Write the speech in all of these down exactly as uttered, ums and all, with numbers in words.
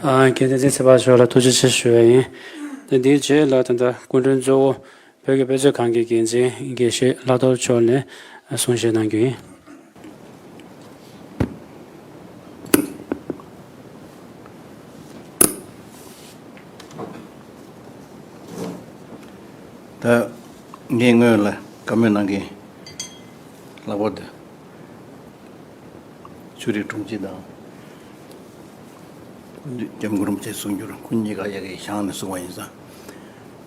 ཨ། དགེ་འདུན་ཚེ་དཔག་མཆོག་ལ་ཐུགས་རྗེ་ཆེ་ཞུ་བ་ཡིན། ད་འདིའི་རྗེས་ལ་ད་ལྟ་སྐུ་མགྲོན་གཙོ་བོ་བོད་ཀྱི་དཔེ་མཛོད་ཁང་གི་འགན་འཛིན་དགེ་བཤེས་ལྷག་རྡོར་མཆོག་ནས་གསུང་བཤད་གནང་རྒྱུ་ཡིན། ད་ངས་སྔོན་ལ་བཀའ་མོལ་གནང་མཁན་ལྷག་པར་དུ་ཆོས་རིག་དྲུང་ཆེ་དང་སྐྱབས་མགོན་རིན་པོ་ཆེ་གསུང་སྒྱུར་ཁོང་གཉིས་ཀ་ཡ་གིའི་ཞང་ནས་གསུང་བ་ཡིན་ཙང་།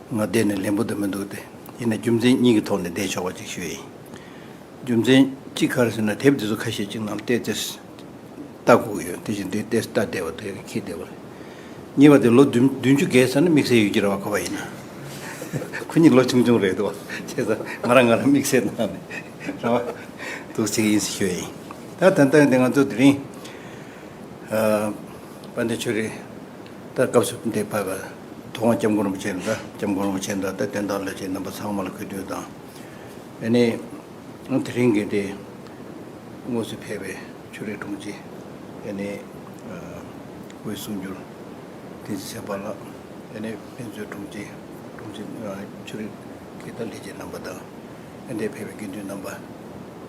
ང་བསྡད་ནས་ལན་པོ་འདི་མི་འདུག་སྟེ། ཡིན་ན་རྒྱུ་མཚན་གཉིས་ཀྱི་ཐོག་ནས་བསྡད་ཆོག་པ་ཅིག་ཞུ་ཡིན། རྒྱུ་མཚན་གཅིག་ག་རེ་ཟེར་ན། དེབ་འདི་ཚོ་ཁ་ཤས་ཅིག་ནང་བལྟས་ཏེ་ལྟ་དགོས་ཀྱི་ཡོད། དེ་བཞིན་དེ་བལྟས་ལྟ་བསྡད་པ་དེ་ཁྱི་བསྡད་པ་རེད། གཉིས་པ་དེ་ལོ་བདུན་བདུན་ཅུ་བརྒལ་ཚར་ན་དམིགས་བསལ་ཡོད་ཀྱི་རེད་བ། ག་བ་ཡིན་ན། ཁོ་གཉིས་ལོ་ཆུང་ཆུང་རེད་འདུག་བ། བྱས་ཙང་ང་རང་ང་རང་དམིགས་བསལ་གནང་ནས་རེད་བ། འདུག་ཅིག་ཡིན་ཟེར་ཞུ་ཡ་ཡིན། ད་ད་ལྟ་འདི་ང་ཚོ་དེ་རིང་ཨ་དཔལ་ལྡན་ཆོས་རིག་ད་སྐབས་སུ་འདི་ཕེབས་པ་ཐུབ་དབང་སྐྱབས་མགོན་རིན་པོ་ཆེ་དང་། སྐྱབས་མགོན་རིན་པོ་ཆེ་དང་། ད་དོན་དག་ལས་བྱེད་རྣམ་པ་ཚང་མ་ལ་གུས་འདུད་དང་། ཨ་ནི་དེ་རིང་གི་དེ་དངོས་སུ་ཕེབས་པའི་ཆོས་རིག་དྲུང་ཆེ། ཨ་ནི་ཨ་དབུས་གསུང་སྒྱུར་བསྟན་འཛིན་ཚེ་དཔག་ལགས། ཨ་ནི་དཔེ་མཛོད་དྲུང་ཆེ། དྲུང་ཆེ་ཨ་ཆོས་རིག་གི་ད་ལས་བྱེད་རྣམ་པ་དང་། ཨ་ནི་ཕེབས་པའི་དགེ་འདུན་རྣམ་པ་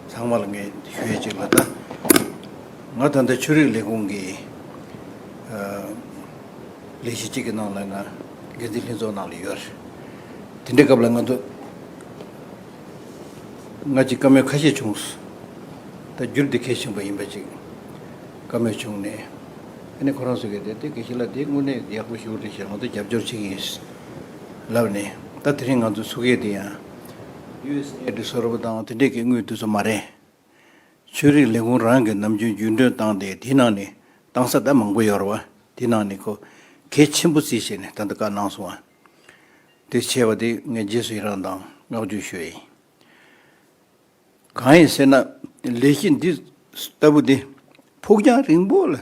ཚང་མ་ལ་ངས་ཞུ་ཡས་གཅིག་ལ། ད་ང་ད་ལྟ་ཆོས་རིག་ལས་ཁུངས་ཀྱི་ཨ་ལས་གཞི་གཅིག་གི་ནང་ལ་ང་འགན་འཛིན་ལྷན་ཚོགས་ནང་ལ་ཡོད་རེད། དེ་འདྲའི་སྐབས་ལ་ང་ཚོ་ང་གཅིག་བཀའ་མོལ་ཁ་ཤས་བྱུང་། ད་འགྱུར་འདི་གལ་ཆེན་པོ་ཡིན་པ་ཅིག་བཀའ་མོལ་བྱུང་ནས། ཨ་ནི་ཁོ་རང་ཚོ་གིས་དེ་དེ་དགེ་བཤེས་ལགས་དེ་དངོས་གནས་ཡག་པོ་ཞེ་པོ་རེད་ཤག་ང་ཚོ་རྒྱབ་སྐྱོར་བྱེད་ཀྱི་ཡིན་ལབ་ནས། ད་དེ་རིང་ང་ཚོ་ཚུགས་ཡས་དེ་ཡང་ཡུ་ཨེས་ཨེ་ཌི་བཟོ་འདྲ་པོ་དང་དེ་འདྲས་ཀྱི་དངུལ་དེ་ཚོ་མ་རེད། ཆོས་རིག་ལས་ཁུངས་རང་གི་ནམ་རྒྱུན་རྒྱུན་གྲོན་བཏང་སྟེ། དེའི་ནང་ནས་བཏང་ས་ད་མང་པོ་ཡོད་རེད་བ། དེའི་ནང་ནས་ཁོ་གལ་ཆེན་པོ་བརྩིས་བྱས་ནས་ད་ལྟ་བཀའ་གནང་སོང་བ། དེ་བྱས་པ་དེ་ངས་རྗེས་སུ་ཡི་རང་དང་བསྔགས་བརྗོད་ཞུ་ཡ་ཡིན། གང་ཡིན་ཟེར་ན། ལས་གཞི་འདི་ལྟ་བུ་འདི་ཕུགས་རྒྱང་རིང་པོ་ལ་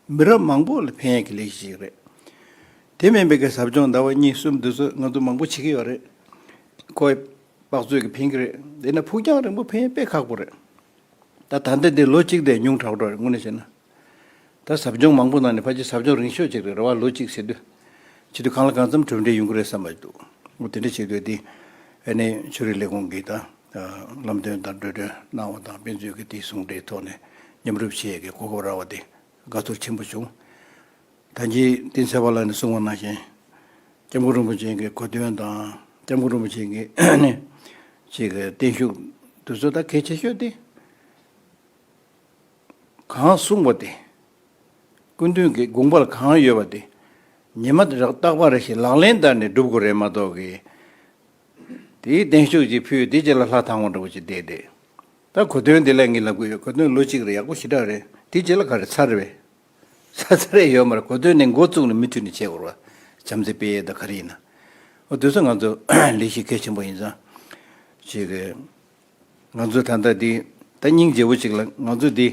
མི་རབས་མང་པོ་ལ་ཕན་ཡག་གི་ལས་གཞི་ཞིག་རེད། དེ་མིན་པའི་གི་ཟབ་སྦྱོང་ཟླ་བ་གཉིས་གསུམ་འདི་ཚོ་ང་ཚོ་མང་པོ་བྱེད་ཀྱི་ཡོད་རེད། ཁོ་དཔག་ཚོད་ཀྱི་ཕན་གྱི་རེད། དེ་ན་ཕུགས་རྒྱང་རིང་པོ་ཕན་ཡག་དཔེ་ཁག་པོ་རེད། ད་ད་ལྟ་འདི་ལོ་གཅིག་དེ་ཉུང་དྲགས་འགྲོ་རེད། དངོས་གནས་བྱས་ན། ད་ཟབ་སྦྱོང་མང་པོ་ནང་ནས་ཕལ་ཆེར་ཟབ་སྦྱོང་རིང་ཤོས་ཅིག་རེད་རེད་བ། ལོ་གཅིག་ཟེར་དུས། བྱེད་དུས་གང་ལ་གང་འཚམ་གྲུབ་འབྲས་ཡོང་གི་རེད་བསམ་པ་འདུག་འོ་དེ་འདྲ་བྱེད་དུས་དེ། ཨ་ནི་ཆོས་རིག་ལས་ཁུངས་ཀྱིས་ད་ལམ་སྟོན་དང་གྲོས་སྟོན་གནང་བ་དང་། དཔེ་མཛོད་ཀྱི་དེའི་ཟུང་འབྲེལ་ཐོག་ནས་མཉམ་རུབ་བྱེད་ཡས་ཀྱི་གོ་སྐབས་རག་པ་དེ་དགའ་ཚོར་ཆེན་པོ་བྱུང་། ད་གིན་བསྟན་འཛིན་ཚེ་དཔག་ལགས་ནས་གསུངས་པ་ནང་བཞིན། སྐྱབས་མགོན་རིན་པོ་ཆེ་གི་གོ་སྟོན་དང་། སྐྱབས་མགོན་རིན་པོ་ཆེ་གི་ཅིག་གི་བརྟན་བཞུགས་དེ་ཚོ་ད་གལ་ཆེ་ཤོས་དེ། གང་གསུངས་པ་དེ། སྐུ་མདུན་གྱི་དགོངས་པ་ལ་གང་ཡོད་པ་དེ། ཉི་མ་རྟག་པ་རེ་བཞིན་ལག་ལེན་བསྟར་ནས་སྒྲུབ་དགོས་རེད་མ་གཏོགས་ཀྱི། དེའི་བརྟན་བཞུགས་ཅིག་ཕུལ། དེ་རྗེས་ལ་ལྷ་དང་བ་འདྲ་བོ་ཅིག་བསྡད་དེ། ད་གོ་སྟོན་དེ་ལ་ངས་ལབ་གི་ཡོད། གོ་སྟོན་ལོ་གཅིག་རེད། ཡག་པོ་ཞེ་དྲག་རེད། དེ་རྗེས་ལ་ག་རེ་ཚར་རེད་པས། ཚར་ཚར་རེ་ཡོད་མ་རེད། གོ་སྟོན་ནས་འགོ་བཙུགས་ནས་མུ་མཐུད་ནས་བྱེད་དགོས་རེད་བ། བྱམས་བརྩེ་སྤེལ་ཡས་དང་ག་རེ་ཡིན་ན། འོ་དེ་ཚོ་ང་ཚོ་ལས་གཞི་གལ་ཆེན་པོ་ཡིན་ཙང་། ཅིག་གི། ང་ཚོ་ད་ལྟ་འདི་ད་སྙིང་རྗེ་པོ་ཅིག་ལ། ང་ཚོ་འདི་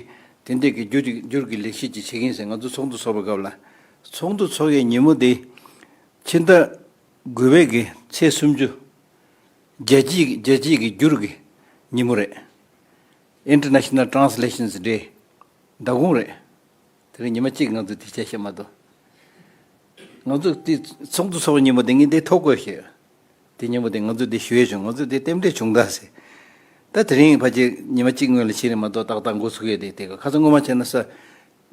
དེ་འདྲས་ཀྱི་འགྱུར་གྱི་འགྱུར་གྱི་ལས་གཞི་ཅིག་བྱེད་ཀྱི་ཡིན་ཟེར། ང་ཚོ་ཚོགས་འདུ་ཚོགས་པའི་སྐབས་ལ། ཚོགས་འདུ་ཚོགས་ཡས་ཉིན་མོ་འདི་ཕྱི་ཟླ་དགུ་པའི་གི་ཚེས་སུམ་ཅུ། རྒྱལ་སྤྱིའི་རྒྱལ་སྤྱིའི་གི་འགྱུར་གྱི་ཉིན་མོ་རེད། International Translations Day། ཟླ་གུང་རེད། དེ་རིང་ཉི་མ་གཅིག་ང་ཚོ་དེ་བྱས་ཤེས་མ་གཏོགས། ང་ཚོ་དེ་ཚོགས་འདུ་ཚོགས་ཉིན་མོ་དེ་ངས་འདི་ཐོ་བཀོད་ཤེས། དེ་ཉིན་མོ་དེ་ང་ཚོ་འདི་ཞུ་ཡས་བྱུང་། ང་ཚོ་འདི་རྟེན་འབྲེལ་བྱུང་ད་ཟེར། ད་དེ་རིང་ཕལ་ཆེར་ཉི་མ་གཅིག་སྔོན་ལ་ཕྱིན་ནས་མ་གཏོགས་ཏག་ཏག་འགོ་ཚུགས་ཡས་དེ། དེ་ག་ཁ་སང་སྔོན་མ་བྱས་ན་ས་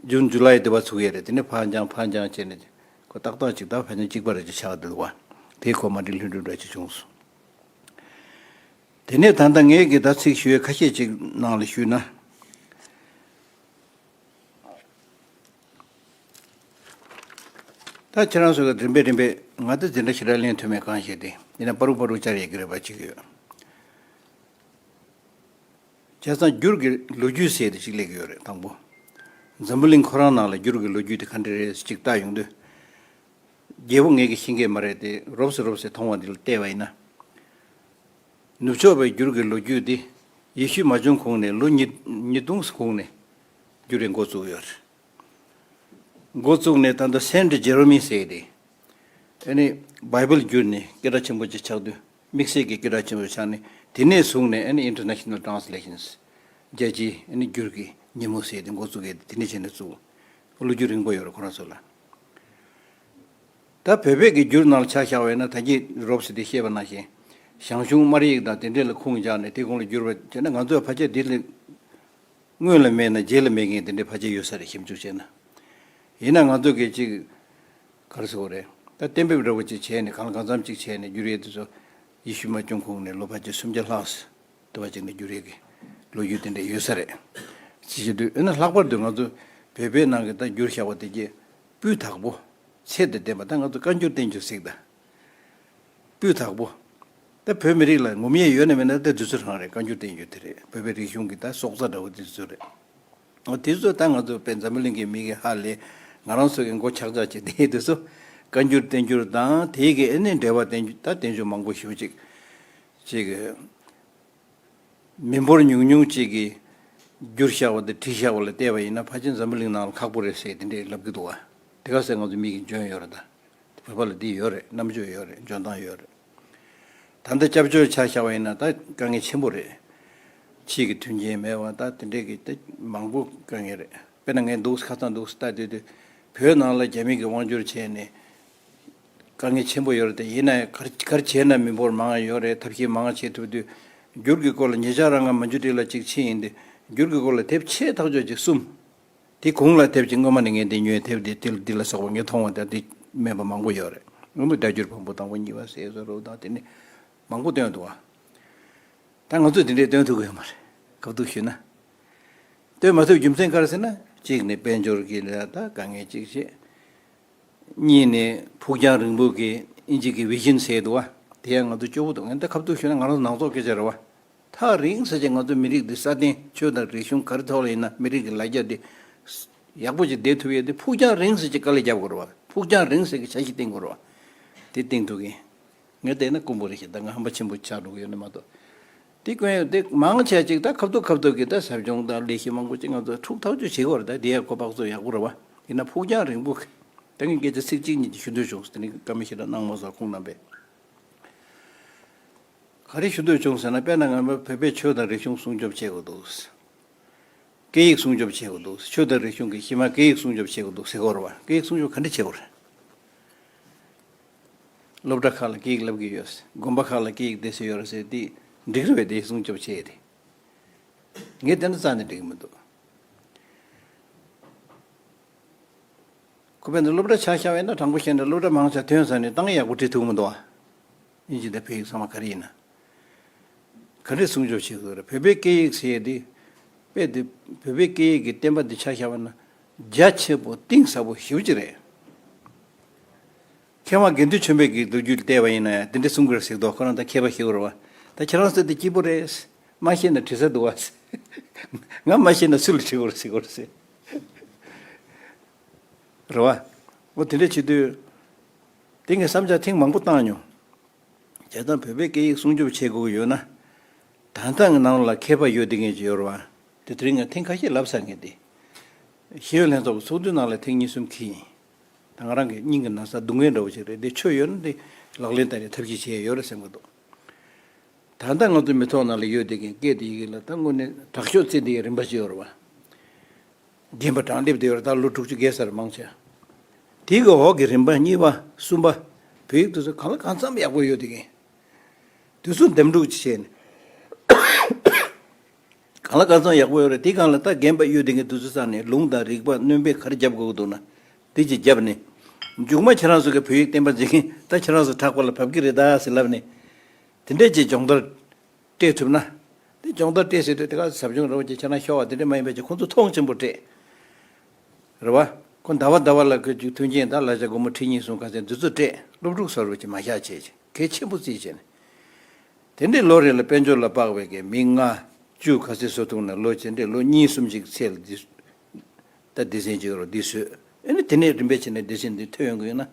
ཇུན་ཇུ་ལའི་དེ་བ་ཚུགས་ཡས་རེད། དེ་ནས་ཕར་འགྱངས་ཕར་འགྱངས་བྱས་ནས་ཁོ་ཏག་ཏག་ཅིག་ད་ཕལ་ཆེར་གཅིག་པ་རེ་ཅིག་ཆགས་འདུག་བ། དེ་ཁོ་མ་འགྲིག་ལྷུན་གྲུབ་འདྲ་ཅིག་བྱུང་སོང་། དེ་ནས་ད་ལྟ་ངས་ཀྱི་ད་ཚིག་ཞུ་ཡས་ཁ་ཤས་ཅིག་ནང་ལ་ཞུས་ན། ད་ཁྱེད་རང་ཚོ་གི་རིམ་པས་རིམ་པས་ང་ད་འཛིན་གྲྭ་ཞེ་དྲག་ལེན་ཐུབ་མེད་གང་ཞིག་དེ་ཡིན་ན་པ་རུ་པ་རུ་བཅར་ཡས་ཀྱི་རེ་བ་ཅིག་ཡོད། བྱས་ཙང་འགྱུར་གྱི་ལོ་རྒྱུས་ཟེར་དེ་ཅིག་སླེབས་ཀྱི་ཡོད་རེད། དང་པོ། འཛམ་བུ་གླིང་ཁོ་རང་ནང་ལ་འགྱུར་གྱི་ལོ་རྒྱུས་དེ་ག་འདྲ་རེད་ཅིག་ལྟ་ཡོང་དུས། རྒྱལ་པོ་ངེད་ཀྱི་ཤེས་མཁན་མ་རེད་དེ། རོབ་ཙམ་རོབ་ཙམ་མཐོང་བ་འདི་ལ་བལྟས་པ་ཡིན་ན། ནུབ་ཕྱོགས་པའི་འགྱུར་གྱི་ལོ་རྒྱུས་འདི་ཡེ་ཤུ་མ་བྱུང་གོང་ནས་ལོ་ཉིས་ཉིས་སྟོང་གོང་ནས་འགྱུར་རེ་འགོ་བཙུགས་ཡོད་རེད། འགོ་བཙུགས་ནས་ད་ལྟ་སེན་ཏྲི་ཇེ་རོ་མི་ཟེར་ཏེ། ཨ་ནི་བྷའི་བལ་བསྒྱུར་ནས་སྐད་གྲགས་ཆེན་པོ་ཅིག་ཆགས་དུས། དམིགས་བསལ་གྱི་སྐད་གྲགས་ཆེན་པོ་ཆགས་ནས། དེ་ནས་བཟུང་ནས་ཨ་ནི་International Translations། རྒྱལ་སྤྱིའི་ཨ་ནི་འགྱུར་གྱི་ཉིན་མོ་ཟེར་ཏེ་འགོ་བཙུགས་ཡས་དེ་དེ་ནས་བྱས་ནས་བཙུགས། ལོ་རྒྱུས་རིང་པོ་ཡོད་རེད་ཁོ་རང་ཚོ་ལ། ད་བོད་པའི་གི་འགྱུར་ནང་ལ་ཆ་བཞག་པ་ཡིན་ན། ད་གིན་རོབ་ཙམ་དེ་བཤད་པ་ནང་བཞིན་ཞང་ཞུང་སྨར་ཡིག་དང་དེ་འདྲས་ལ་ཁུངས་བཅངས་ནས་དེ་གོང་ལ་བསྒྱུར་བ་བྱས་ན། ང་ཚོའི་ཕལ་ཆེར་དེ་ལས་སྔོན་ལ་མེད་ན་རྗེས་ལ་མེད་མཁན་དེ་འདྲས་ཕལ་ཆེར་ཡོད་ས་རེད། ཞིབ་འཇུག་བྱས་ན། ཡིན་ན་ང་ཚོ་གི་ཅིག་ག་རེ་ཟེར་དགོས་རེད། ད་གཏན་འབེབས་འདྲ་བོ་ཅིག་བྱས་ནས་གང་ལ་གང་འཚམ་ཅིག་བྱས་ནས་བསྒྱུར་ཡས་དེ་ཚོ་ཡེ་ཤུ་མ་བྱུང་གོང་ནས་ལོ་ཕལ་ཆེར་སུམ་བརྒྱ་ལྷག་ཙམ་དུ་བ་ཅིག་ནས་བསྒྱུར་ཡས་ཀྱི་ལོ་རྒྱུས་དེ་འདྲ་ཡོད་ས་རེད། ཅི་བྱེད་དུས་ཨེ་ན་ལྷག་པར་དུ་ང་ཚོ་བོད་པའི་ནང་གི་ད་བསྒྱུར་བཞག་པ་དེ་གྱད་སྤུས་དག་པོ། ཚད་དང་ལྡན་པ། ད་ང་ཚོ་བཀའ་འགྱུར་བསྟན་འགྱུར་ཟེར་གྱི་ད། སྤུས་དག་པོ། ད་བོད་མི་རིགས་ལ་ངོམ་ཡས་ཡོད་ན་མེད་ན་ད་དེ་ཚོ་རང་རེད། བཀའ་འགྱུར་བསྟན་འགྱུར་དེ་རེད། བོད་པའི་རིག་གཞུང་གི་ད་སྲོག་རྩ་འདྲ་བོ་དེ་ཚོ་རེད། འོ་དེ་ཚོ་ད་ང་ཚོ་བོད་འཛམ་བུ་གླིང་གི་མི་གིས་ཧ་ལས། ང་རང་ཚོ་གི་མགོ་ཆག་ཆག་བྱས་དེ་དེ་ཚོ་བཀའ་འགྱུར་བསྟན་འགྱུར་དང་དེའི་གི་ཨེ་ནས་འབྲེལ་བ་བསྟན་འགྱུར། ད་བསྟན་འགྱུར་མང་པོ་ཞེ་པོ་ཅིག་ཅིག་མི་འབོར་ཉུང་ཉུང་ཅིག་གིས་བསྒྱུར་བཞག་པ་དང་བྲིས་བཞག་པ་ལ་བལྟས་པ་ཡིན་ན་ཕལ་ཆེར་འཛམ་བུ་གླིང་ནང་ལ་ཁག་པོ་རེད་ཟེར་དེ་འདྲས་ལབ་ཀྱི་འདུག་བ། དེ་ག་ཟེར་ང་ཚོ་མིག་གིས་འཇོན་ཡོད་རེད་ད། བོད་པ་ལ་འདི་ཡོད་རེད། རྣམ་དཔྱོད་ཡོད་རེད། འཇོན་ཐང་ཡོད་རེད། ད་ལྟ་སྐྱབས་བཅོལ་ཆ་བཞག་པ་ཡིན་ན་ད་དཀའ་ངལ་ཆེན་པོ་རེད། ཕྱིའི་གི་མཐུན་རྐྱེན་མེད་པ་ད་དེ་འདྲས་ཀྱི་ད་མང་པོ་དཀའ་ངལ་རེད། དཔེར་ན་ངས་འདུག་ཁ་སང་འདུག་ལྟ་དུས་དུས་བོད་ནང་ལ་རྒྱ་མི་གིས་དབང་བསྒྱུར་བྱས་ནས་དཀའ་ངལ་ཆེན་པོ་ཡོད་རེད་དེ། ཡིན་ན་ག་རེ་ག་རེ་བྱས་ན་མི་འབོར་མང་ཡོད་རེད། ཐབས་ཤེས་མང་བྱེད་ཐུབ་དུས། འགྱུར་གྱི་སྐོར་ལ་ཉེ་ཆར་རང་ང་མ་འཇུ་ཏི་ལ་གཅིག་ཕྱིན་ཡིན་དུས། འགྱུར་གྱི་སྐོར་ལ་དེབ་ཆེ་ཐག་ཆོད་ཅིག་གསུམ། དེ་གུང་ལ་དེབ་ཅིག་སྔོན་མ་ནས་ངས་འདི་ཉོས། དེབ་འདི་དེ་འདི་ལ་སོགས་པ་ངས་མཐོང་བ་དང་དེ་མེད་པ་མང་པོ་ཡོད་རེད། སྔོན་མ་སྒྲ་སྒྱུར་བམ་པོ་དང་པོ་གཉིས་པ་ཟེར་བཟོ་རོགས་དང་དེ་ནི་མང་པོ་བཏོན་འདུག་བ། ད་ང་ཚོས་དེ་འདྲས་བཏོན་ཐུབ་ཀྱི་ཡོད་མ་རེད། ཁ་ཐུག་ཞུས་ན། བཏོན་མ་ཐུབ་རྒྱུ་མཚན་ག་རེ་ཟེར་ན། གཅིག་ནས་དཔལ་འབྱོར་གྱི་ལ་ད་དཀའ་ངལ་གཅིག་བྱས། གཉིས་ནས་ཕུགས་རྒྱང་རིང་པོ་གི་ཨིན་ཇི་གི་བི་ཤན་ཟེར་འདུག་བ། དེ་ཡང་ང་ཚོ་སྐྱོ་པོ་འདུག་ངས་ད་ཁ་ཐུག་ཞུས་ན་ང་རང་ནང་ཚོགས་སྐད་ཆ་རེད་བ། ཐག་རིང་ཟེར་ཅིག་ང་ཚོ་མི་རིགས་འདི་སྲ་བརྟན་ཆོས་དང་རིག་གཞུང་ག་རེ་ཐོག་ལ་ཡིན་ན་མི་རིགས་ཀྱི་ལ་རྒྱ་འདི་ཡག་པོ་ཅིག་བསྡད་ཐུབ་ཡས་དེ་ཕུགས་རྒྱང་རིང་ཟེར་ཅིག་དཀའ་ལས་རྒྱབ་དགོས་རེད་བ། ཕུགས་རྒྱང་རིང་ཟེར་གྱི་འཆར་གཞི་བཏིང་དགོས་རེད་བ། དེ་བཏིང་ཐུབ་མཁན། ངས་བལྟས་ན་དཀོན་པོ་རེད་ཤག་ད་ང་ཧམ་པ་ཆེན་པོ་ཆགས་འགྲོ་གི་ཡོད་ནི་མ་གཏོགས། དེ་དཀོན་ཡོད་དེ་མང་ཆེ་ཅིག་ད་ཁ་ཐུག་ཁ་ཐུག་གི་ད་ཟབ་སྦྱོང་དང་ལས་གཞི་མང་པོ་ཅིག་ང་ཚོ་འཁྲུག་ཐག་ཆོད་བྱེད་དགོས་རེད། ད་དེ་ཡང་ཁོ་པག་ཚོ་ཡག་པོ་རེད་བ། ཡིན་ན་ཕུགས་རྒྱང་རིང་པོ། ད་ངས་སྐད་ཆ་ཚིག་གཅིག་གཉིས་ཅིག་ཞུ་འདོད་བྱུང་། དེ་ནི་བཀའ་མོལ་ཞིག་ལ་གནང་མ་སོང་ཁོང་རྣམ་པས། ག་རེ་ཞུ་འདོད་བྱུང་ཟེར་ན། དཔེར་ན་ང་ཚོ་བོད་པའི་ཆོས་དང་རིག་གཞུང་སྲུང་སྐྱོབ་བྱེད་དགོས་འདུག་སྐད་ཡིག་སྲུང་སྐྱོབ་བྱེད་དགོས་འདུག་ཆོས་དང་རིག་གཞུང་གི་གཞི་མ་སྐད་ཡིག་སྲུང་སྐྱོབ་བྱེད་དགོས་འདུག་ཟེར་གོ་རེད་བ། སྐད་ཡིག་སྲུང་སྐྱོབ་ག་འདྲ་བྱེད་དགོས་རེད། སློབ་གྲྭ་ཁག་ལ་སྐད་ཡིག་བསླབ་ཀྱི་ཡོད། དགོན་པ་ཁག་ལ་སྐད་ཡིག་སྡེ་ཚན་ཡོད་རེད་ཟེར་དེ་འགྲིག་རེད་པས། དེ་སྲུང་སྐྱོབ་བྱེད་དེ། ངས་དེ་འདྲ་རྩ་ནས་འགྲིག་གི་མི་འདུག་ཁོ་པས་འདི་སློབ་གྲྭ་ཆ་བཞག་པ་ཡིན་ན་དྲང་པོ་བཤད་ན་སློབ་གྲྭ་མང་ཆེ་ཐོན་ཚར་ནས་གཏམ་ཡག་པོ་འབྲི་ཐུབ་མི་འདུག་ཨ། དབྱིན་ཇི་དང་བོད་ཡིག་ཚང་མ་ག་རེ་ཡིན་ན། ག་འདྲས་སྲུང་སྐྱོབ་བྱེད་དགོས་རེད། བོད་པའི་སྐད་ཡིག་ཟེར་ཡས་འདི། དཔེ་འདི་བོད་པའི་སྐད་ཡིག་གི་བསྟན་པ་འདི་ཆ་བཞག་པ་ན་རྒྱ་ཆེ་པོ་གཏིང་ཟབ་པོ་ཞེ་པོ་ཅིག་རེད། མཁས་དབང་དགེ་འདུན་ཆོས་འཕེལ་གྱི་ལོ་རྒྱུས་བལྟས་པ་ཡིན་ན་ཡང་དེ་འདྲ་གསུང་གི་རེད་ཟེར་འདུག་ཁོ་རང་ད་མཁས་པ་ཞིག་རེད་བ། ད་ཁྱེད་རང་ཚོ་དེ་སྐྱིད་པོ་རེད། མ་ཤེས་ན་དྲི་ས་འདུག་བ། ང་མ་ཤེས་ན་སུ་ལ་དྲི་དགོས་རེད་ཟེར་དགོས་རེད་ཟེར། རེད་བ། འོ་དེ་འདྲ་བྱེད་དུས། དེ་ངས་བསམ་འཆར་ཐེངས་མང་པོ་བཏང་མྱོང་། བྱས་ཙང་བོད་པའི་སྐད་ཡིག་སྲུང་སྐྱོབ་བྱེད་དགོས་ཀྱི་ཡོད་ན། ད་ལྟ་ངའི་ནང་ལ་མཁས་པ་ཡོད་བསྡད་མཁན་ཅིག་ཡོད་རེད་བ། དེ་དེ་རིང་ང་ཐེངས་ཁ་ཤས་ལབ་ཚར་མཁན་དེ། ཤེས་ཡོན་ལྷན་ཚོགས་ཀྱི་ཚོགས་འདུའི་ནང་ལ་ཐེངས་གཉིས་གསུམ་འཁྱེར་ཡིན། ད་ང་རང་གི་སྙིང་གི་ན་ཚ་སྡུག་བསྔལ་འདྲ་བོ་ཞིག་རེད། དེ་ཆོས་ཡོད་ན་དེ་ལག་ལེན་བསྟར་ཡའི་ཐབས་ཤེས་བྱས་ཡོད་རེད་བསམ་གྱི་འདུག་ད་ལྟ་ང་ཚོའི་མི་ཐོག་ནང་ལ་ཡོད་བསྡད་མཁན་སྐད་དེ་ཡི་གེ་ལ་ད་དངོས་གནས་དྲག་ཤོས་བརྩི་བསྡད་ཡའི་རིམ་པ་ཞིག་ཡོད་རེད་བ། རྒན་པ་གྲངས་སླེབས་བསྡད་ཡོད་རེད། ད་ལོ་དྲུག་ཅུ་བརྒལ་ཚར་མང་ཆེ། དེའི་གི་འོག་གི་རིམ་པ་གཉིས་པ་གསུམ་པ། བོད་ཡིག་དེ་ཚོ་གང་ལ་གང་འཚམ་ཡག་པོ་ཡོད་བསྡད་མཁན། དེ་ཚོ་འདེམས་སྒྲུག་ཅིག་བྱས་ནས། གང་ལ་གང་འཚམ་ཡག་པོ་ཡོད་རེད། དེའི་སྒང་ལ་ད་རྒན་པ་ཡོད་བསྡད་མཁན་དེ་ཚོའི་རྩ་ནས་ལུང་དང་རིགས་པ་སྣོན་པ་ག་རེ་རྒྱབ་དགོས་ཀྱི་འདུག་ན། དེ་ཅིག་བརྒྱབ་ནས། མཇུག་མ་ཁྱེད་རང་ཚོ་གི་བོད་ཡིག་བསྟན་པ་འཛིན་མཁན་ད་ཁྱེད་རང་ཚོ་དྲག་པ་ལ་བབས་ཀྱི་རེད་ད་ཟེར་ལབ་ནས། དེ་འདྲས་ཀྱི་སྦྱོང་བརྡར་སྤྲད་ཐུབ་ན། དེ་སྦྱོང་བརྡར་སྤྲད་ཟེར་དུས་དེ་ག་ཟབ་སྦྱོང་རོགས་ཀྱི་ཁྱེད་རང་ཤོག་བ་དེ་འདྲས་མ་ཡིན་པ་ཅིག་ཁོང་ཚོ་མཐོང་ཆེན་པོ་སྤྲད། རེད་བ། ཁོ་ཟླ་བ་ཟླ་བ་ལ་ཁོས་ཅིག་མཐུན་རྐྱེན་ད་ལ་ཆ་སྒོར་མོ་ཁྲི་གཉིས་གསུམ་ག་ཚད་འདི་ཚོ་སྤྲད། སློབ་ཕྲུག་སོར་བ་ཅིག་མ་བཞག་བྱས་ཅིག་གལ་ཆེན་པོ་བརྩིས་བྱས་ནས། དེ་འདྲས་ལོ་རེ་ལ་དཔལ་འབྱོར་ལ་དཔག་པའི་གི་མི་ལྔ་བཅུ་ག་ཚད་བཟོ་ཐུབ་ན། ལོ་གཅིག་འདྲས་ལོ་གཉིས་གསུམ་ཅིག་ཚད་ལ་འདི། ད་སྡེ་ཚན་གཅིག་རོ་འདི་བཟོས། ཨ་ནི་དེ་ནས་རིམ་པས་བྱས་ནས་སྡེ་ཚན་འདི་ཐོན་ཡོང་གི་ཡོད་ན།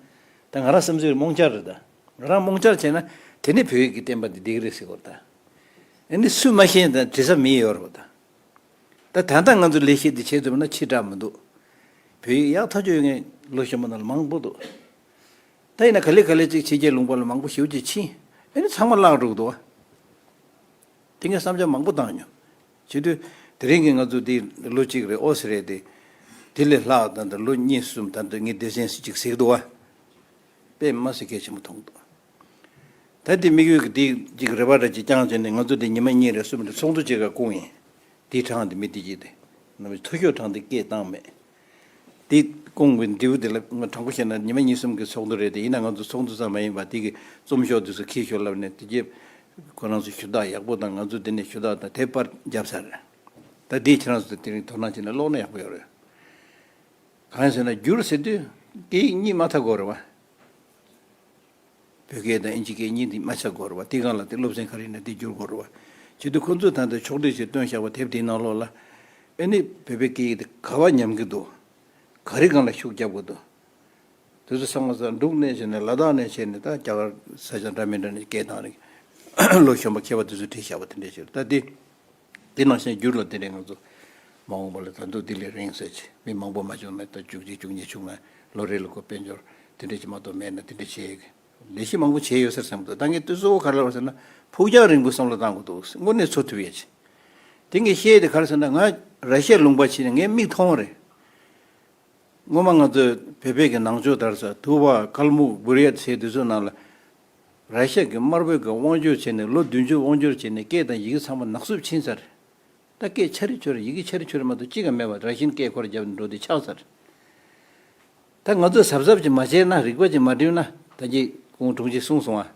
ད་ང་རང་བསམ་ཚུལ་རྨོངས་འཆར་རེད་ད། ང་རང་རྨོངས་འཆར་བྱས་ན་དེ་ནས་བོད་ཡིག་གི་བསྟན་པ་འདི་བསྡད་ཀྱི་རེད་ཟེར་གོ་ད། ཨ་ནི་སུས་མ་ཤེས་ན་ད་དྲི་ས་མི་ཡོད་རེད་ད། ད་ད་ལྟ་ང་ཚོ་ལས་གཞི་འདི་བྱེད་ཐུབ་ན་ཕྱི་དྲག་མི་འདུག་བོད་ཡིག་ཡག་ཐག་ཆོད་ཡོད་མཁན་ལོ་གཞོན་པ་ནང་ལ་མང་པོ་འདུག་ད་ཡིན་ན་ག་ལེ་ག་ལེ་ཅིག་ཕྱི་རྒྱལ་ལུང་པ་ལ་མང་པོ་ཞེ་པོ་ཅིག་ཕྱིན། ཨ་ནི་ཚང་མ་བརླག་འགྲོ་གི་འདུག་བ། དེ་ངས་བསམ་འཆར་མང་པོ་བཏང་མྱོང་། བྱེད་དུས་དེ་རིང་གི་ང་ཚོ་འདི་ལོ་གཅིག་རེད། ཨོ་ཙི་རེད་དེ། དེ་ལས་ལྷག་ད་ལྟ་ལོ་གཉིས་གསུམ་ད་ལྟ་ངས་སྡེ་ཚན་ཞིག་ཟེར་གི་འདུག་བ། དཔེ་མ་སྲིད་གལ་ཆེན་པོ་མཐོང་འདུག་ད་དེ་དམིགས་ཡུལ་གྱི་དེ་ཅིག་རེ་བ་འདྲ་ཅིག་བསྐྱངས་བྱས་ནས་ང་ཚོ་དེ་ཉི་མ་གཉིས་རེ་གསུམ་རེ་ཚོགས་འདུ་ཅིག་ག་བསྐུངས་ཡིན། དེའི་གྲངས་དེ་མི་དེ་ཅིག་དེ་ནམ་འཐུས་ཤོར་གྲངས་དེ་སྐད་བཏང་མེད། དེ་བསྐུངས་པའི་འབྲས་བུ་དེ་ལ་ང་དྲང་པོ་བཤད་ན་ཉི་མ་གཉིས་གསུམ་གྱི་ཚོགས་འདུ་རེད་དེ། ཡིན་ན་ང་ཚོ་ཚོགས་འདུ་ཙམ་མ་ཡིན་པ་དེ་གི་རྩོམ་ཤོག་དེ་ཚོ་འཁྱེར་ཤོག་ལབ་ནས་དེ་རྗེས་ཁོ་རང་ཚོ་ཞུ་དག་ཡག་པོ་དང་ང་ཚོ་དེ་ནས་ཞུ་དག་དང་དེ་པར་བརྒྱབ་ཚར་རེད། ད་དེ་ཁྱེད་རང་ཚོ་དེ་རིང་དོ་སྣང་བྱས་ནས་ཀློག་ན་ཡག་པོ་ཡོད་རེད། གང་ཡིན་ཟེར་ན་བསྒྱུར་ཟེར་དུས་སྐད་ཡིག་གཉིས་མ་ཐག་དགོས་རེད་བ། བོད་སྐད་དང་ཨིན་ཇི་སྐད་གཉིས་འདི་མ་ཆགས་དགོས་རེད་བ། དེ་སྒང་ལ་དེ་སློབ་ཚན་ག་རེ་ཡིན་ན་དེ་བསྒྱུར་དགོས་རེད་བ། བྱེད་དུས་ཁོ་ཚོས་ད་ལྟ་ཕྱོགས་བསྒྲིགས་བྱས་བཏོན་བཞག་པ་དེབ་དེའི་ནང་ལོགས་ལ། ཨེ་ནི་བོད་པའི་སྐད་ཡིག་དེ་ག་བ་ཉམས་ཀྱི་འདུག་ག་རེ་སྒང་ལ་ཤུགས་རྒྱབ་དགོས་འདུག་དེ་ཚོ་ཚང་མ་ས་འབྲུག་ནས་བྱས་ནས་ལ་དྭགས་ནས་བྱས་ནས་ད་རྒྱ་གར་ས་ཆ་འདྲ་མི་འདྲ་ནས་སྐད་བཏང་རེད། ལོ་གཞོན་པ་མཁས་པ་དེ་ཚོས་བྲིས་བཞག་པ་དེ་འདྲས་བྱས་རེད། ད་དེ། དེ་ནང་བཞིན་བསྒྱུར་ལ་དེ་འདྲའི་ང་ཚོ་མ་འོངས་པ་ལ་ད་དུང་དེ་ལས་རིང་ཟེར་གྱི་མི་མང་པོ་མ་བྱུང་ན་ད་བཅུ་གཅིག་བཅུ་གཉིས་བྱུང་ན་ལོ་རེ་ལ་ཁོ་དཔལ་འབྱོར་དེ་འདྲ་ཅིག་མ་གཏོགས་མེད་ན་དེ་འདྲ་བྱེད་ཀྱི་ལས་གཞི་མང་པོ་བྱས་ཡོད་ཟེར་བསམ་འདུག་ད་ངས་དུས་གཙོ་བོ་ག་རེ་ལབ་ཟེར་ན་ཕུགས་རྒྱང་རིང་པོའི་བསམ་བློ་བཏང་དགོས་འདུག་དངོས་གནས་འཚོ་ཐུབ་ཡས་ཅིག་དེ་ངས་བཤད་དེ་ག་རེ་ཟེར་ན་ང་ར་ཤི་ཡ་ལུང་པ་ཕྱིན་ནས་ངས་མིག་མཐོང་བ་རེད། སྔོན་མ་ང་ཚོས་བོད་པའི་གི་ནང་ཆོས་དར་ས་ཐུ་བ་ཀལ་མུག་བུར་ཡ་ཚེ་དེ་ཚོའི་ནང་ལ་ར་ཤ་གི་དམར་པོའི་གི་དབང་སྒྱུར་བྱས་ནས་ལོ་བདུན་ཅུ་དབང་སྒྱུར་བྱས་ནས་སྐད་དང་ཡི་གེ་ཚང་མ་ནག་བསུབ་ཕྱིན་ཚར། ད་སྐད་ཆ་རེ་ཆོ་རེ་ཡི་གེ་ཆ་རེ་ཆོ་རེ་མ་གཏོགས་གཅིག་ཀྱང་མེད་པ་ར་ཤིན་སྐད་ཁོ་ར་རྒྱབ་ནས་འགྲོ་དེ་ཆགས་ཚར། ད་ང་ཚོས་གཟབ་གཟབ་ཅིག་མ་བྱས་ན་རིག་པ་ཅིག་མ་བསྒྲིམས་ན་ད་གིན་ཁོང་དྲུང་ཆེས་གསུངས་སོང་ཨ།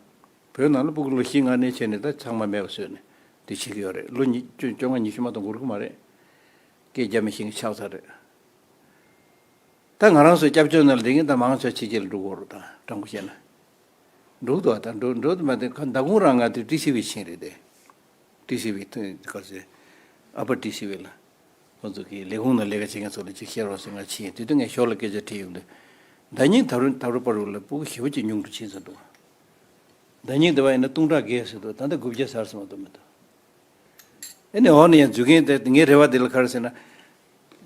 བོད་ནང་ལ་སྤུ་གུ་ལོ་བཞི་ལྔ་ནས་བྱས་ནས་ད་ཚང་མ་མེད་པ་བཟོས་ནས་དེ་བྱེད་ཀྱི་ཡོད་རེད། ལོ་ཉི་བཅོ་བཅོ་ལྔ་ཉི་ཤུ་མ་གཏོགས་འགོར་གི་མ་རེད། སྐད་རྒྱབ་མི་ཤེས་མཁན་ཆགས་ཚར་རེད། ད་ང་རང་ཚོའི་སྐྱབས་བཅོལ་ནང་ལ་བསྡད་མཁན་ད་མང་ཆེ་ཕྱི་རྒྱལ་ལ་འགྲོ་གི་ཡོད་རེད། ད་དྲང་པོ་བཤད་ན། འགྲོ་གི་འདུག་ད་འགྲོ་འགྲོ་དུ་མ་དེ་ཁ་མདང་དགོང་རང་ང་དེ་ཏི་སི་ཝི་ཕྱིན་རེད་དེ། ཏི་སི་ཝི་ཐོན་ག་ཚོད། ཨ་པ་ཏི་སི་ཝི་ལ། ཁོ་ཚོ་གི་ལས་ཁུངས་ནང་ལས་ཀ་བྱེད་མཁན་ཚོ་ལ་ཅིག་བཤད་རོགས་ཟེར་ང་ཕྱིན། དེ་དུས་ངས་ཞོར་ལ་སྐད་ཆ་དྲིས་ཡོང་དུས། ཟླ་ཉིན་ད་རུང་ད་རུང་པ་རུ་ལ་སྤུ་གུ་ཞེ་པོ་ཅིག་ཉུང་དུ་ཕྱིན་ཚར་འདུག་ཟླ་ཉིན་དེ་བ་ཡིན་ན་སྟོང་ཕྲག་བརྒལ་ཟེར་འདུག་ད་ལྟ་དགུ་བརྒྱ་ཟར་སོང་བ་འདུག་མི་འདུག་ཨེ་ནི་འོག་ནས་ཡང་འཛུལ་མཁན་དེ་ངའི་རེ་བ་དེ་ལ་ག་རེ་ཟེར་ན།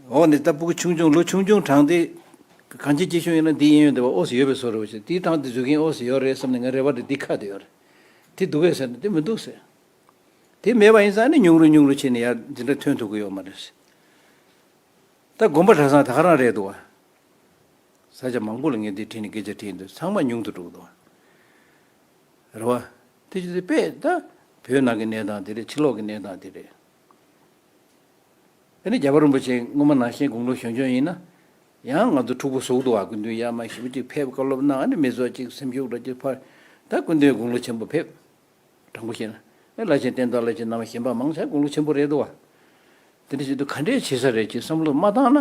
འོག་ནས་ད་སྤུ་གུ་ཆུང་ཆུང་ལོ་ཆུང་ཆུང་གྲངས་དེ། གང་ཅི་ཅི་བྱུང་ཡིན་ན་འདི་གཡས་གཡོན་དེ་བ་ཨོ་སི་ཡོད་པའི་བཟོ་འདྲ་བ་ཞིག་དེའི་གྲངས་དེ་འཛུལ་མཁན་ཨོ་སི་ཡོད་རེད་བསམ་ནས་ངའི་རེ་བ་དེ་འདི་ཁ་དེ་ཡོད་རེད། དེ་འདུག་གས་ཟེར་ན་དེ་མི་འདུག་ཟེར། དེ་མེད་པ་ཡིན་ཙང་ནི་ཉུང་རུ་ཉུང་རུ་ཕྱིན་ནས་ཡར་འདི་འདྲ་ཐོན་ཐུབ་ཀྱི་ཡོད་མ་རེད་ཟེར། ད་དགོན་པ་གྲྭ་ཚང་ད་ག་རང་རེད་འདུག་བ། ས་ཆ་མང་པོ་ལ་ངས་འདི་དྲིས་ནས་སྐད་ཆ་དྲིས་འདུག་ཚང་མ་ཉུང་དུ་འགྲོ་གི་འདུག་བ། རེད་བ། དེ་ཅི་དེ་དཔེ་ད། བོད་ནང་གི་གནས་སྟངས་དེ་རེད། ཕྱི་ལོགས་ཀྱི་གནས་སྟངས་དེ་རེད། ཨ་ནི་རྒྱལ་བ་རིན་པོ་ཆེ་སྔོན་མ་ནང་བཞིན་དགུང་ལོ་གཞོན་གཞོན་ཡིན་ན། ཡང་ང་ཚོ་འཁྲུག་པོ་བཟོ་གི་འདུག་བ། སྐུ་མདུན་ཡར་མར་ཞེ་པོ་ཅིག་ཕེབས་བཀའ་སློབ་གནང་། ཨ་ནི་མི་ཚོ་ཅིག་སེམས་ཤུགས་འདྲ་ཅིག་འཕར། ད་སྐུ་མདུན་དགུང་ལོ་ཆེན་པོ་ཕེབས། དྲང་པོ་བཤད་ན། ཨེ་བླ་ཆེན་བསྟན་རྩ་བླ་ཆེན་རྣམ་པ་གཞན་པ་མང་ཆེ་དགུང་ལོ་ཆེན་པོ་རེད་འདུག་བ། དེ་འདྲ་བྱེད་དུས་ག་འདྲས་བྱེད་ས་རེད་ཅེས་བསམ་བློ་མ་བཏང་ན།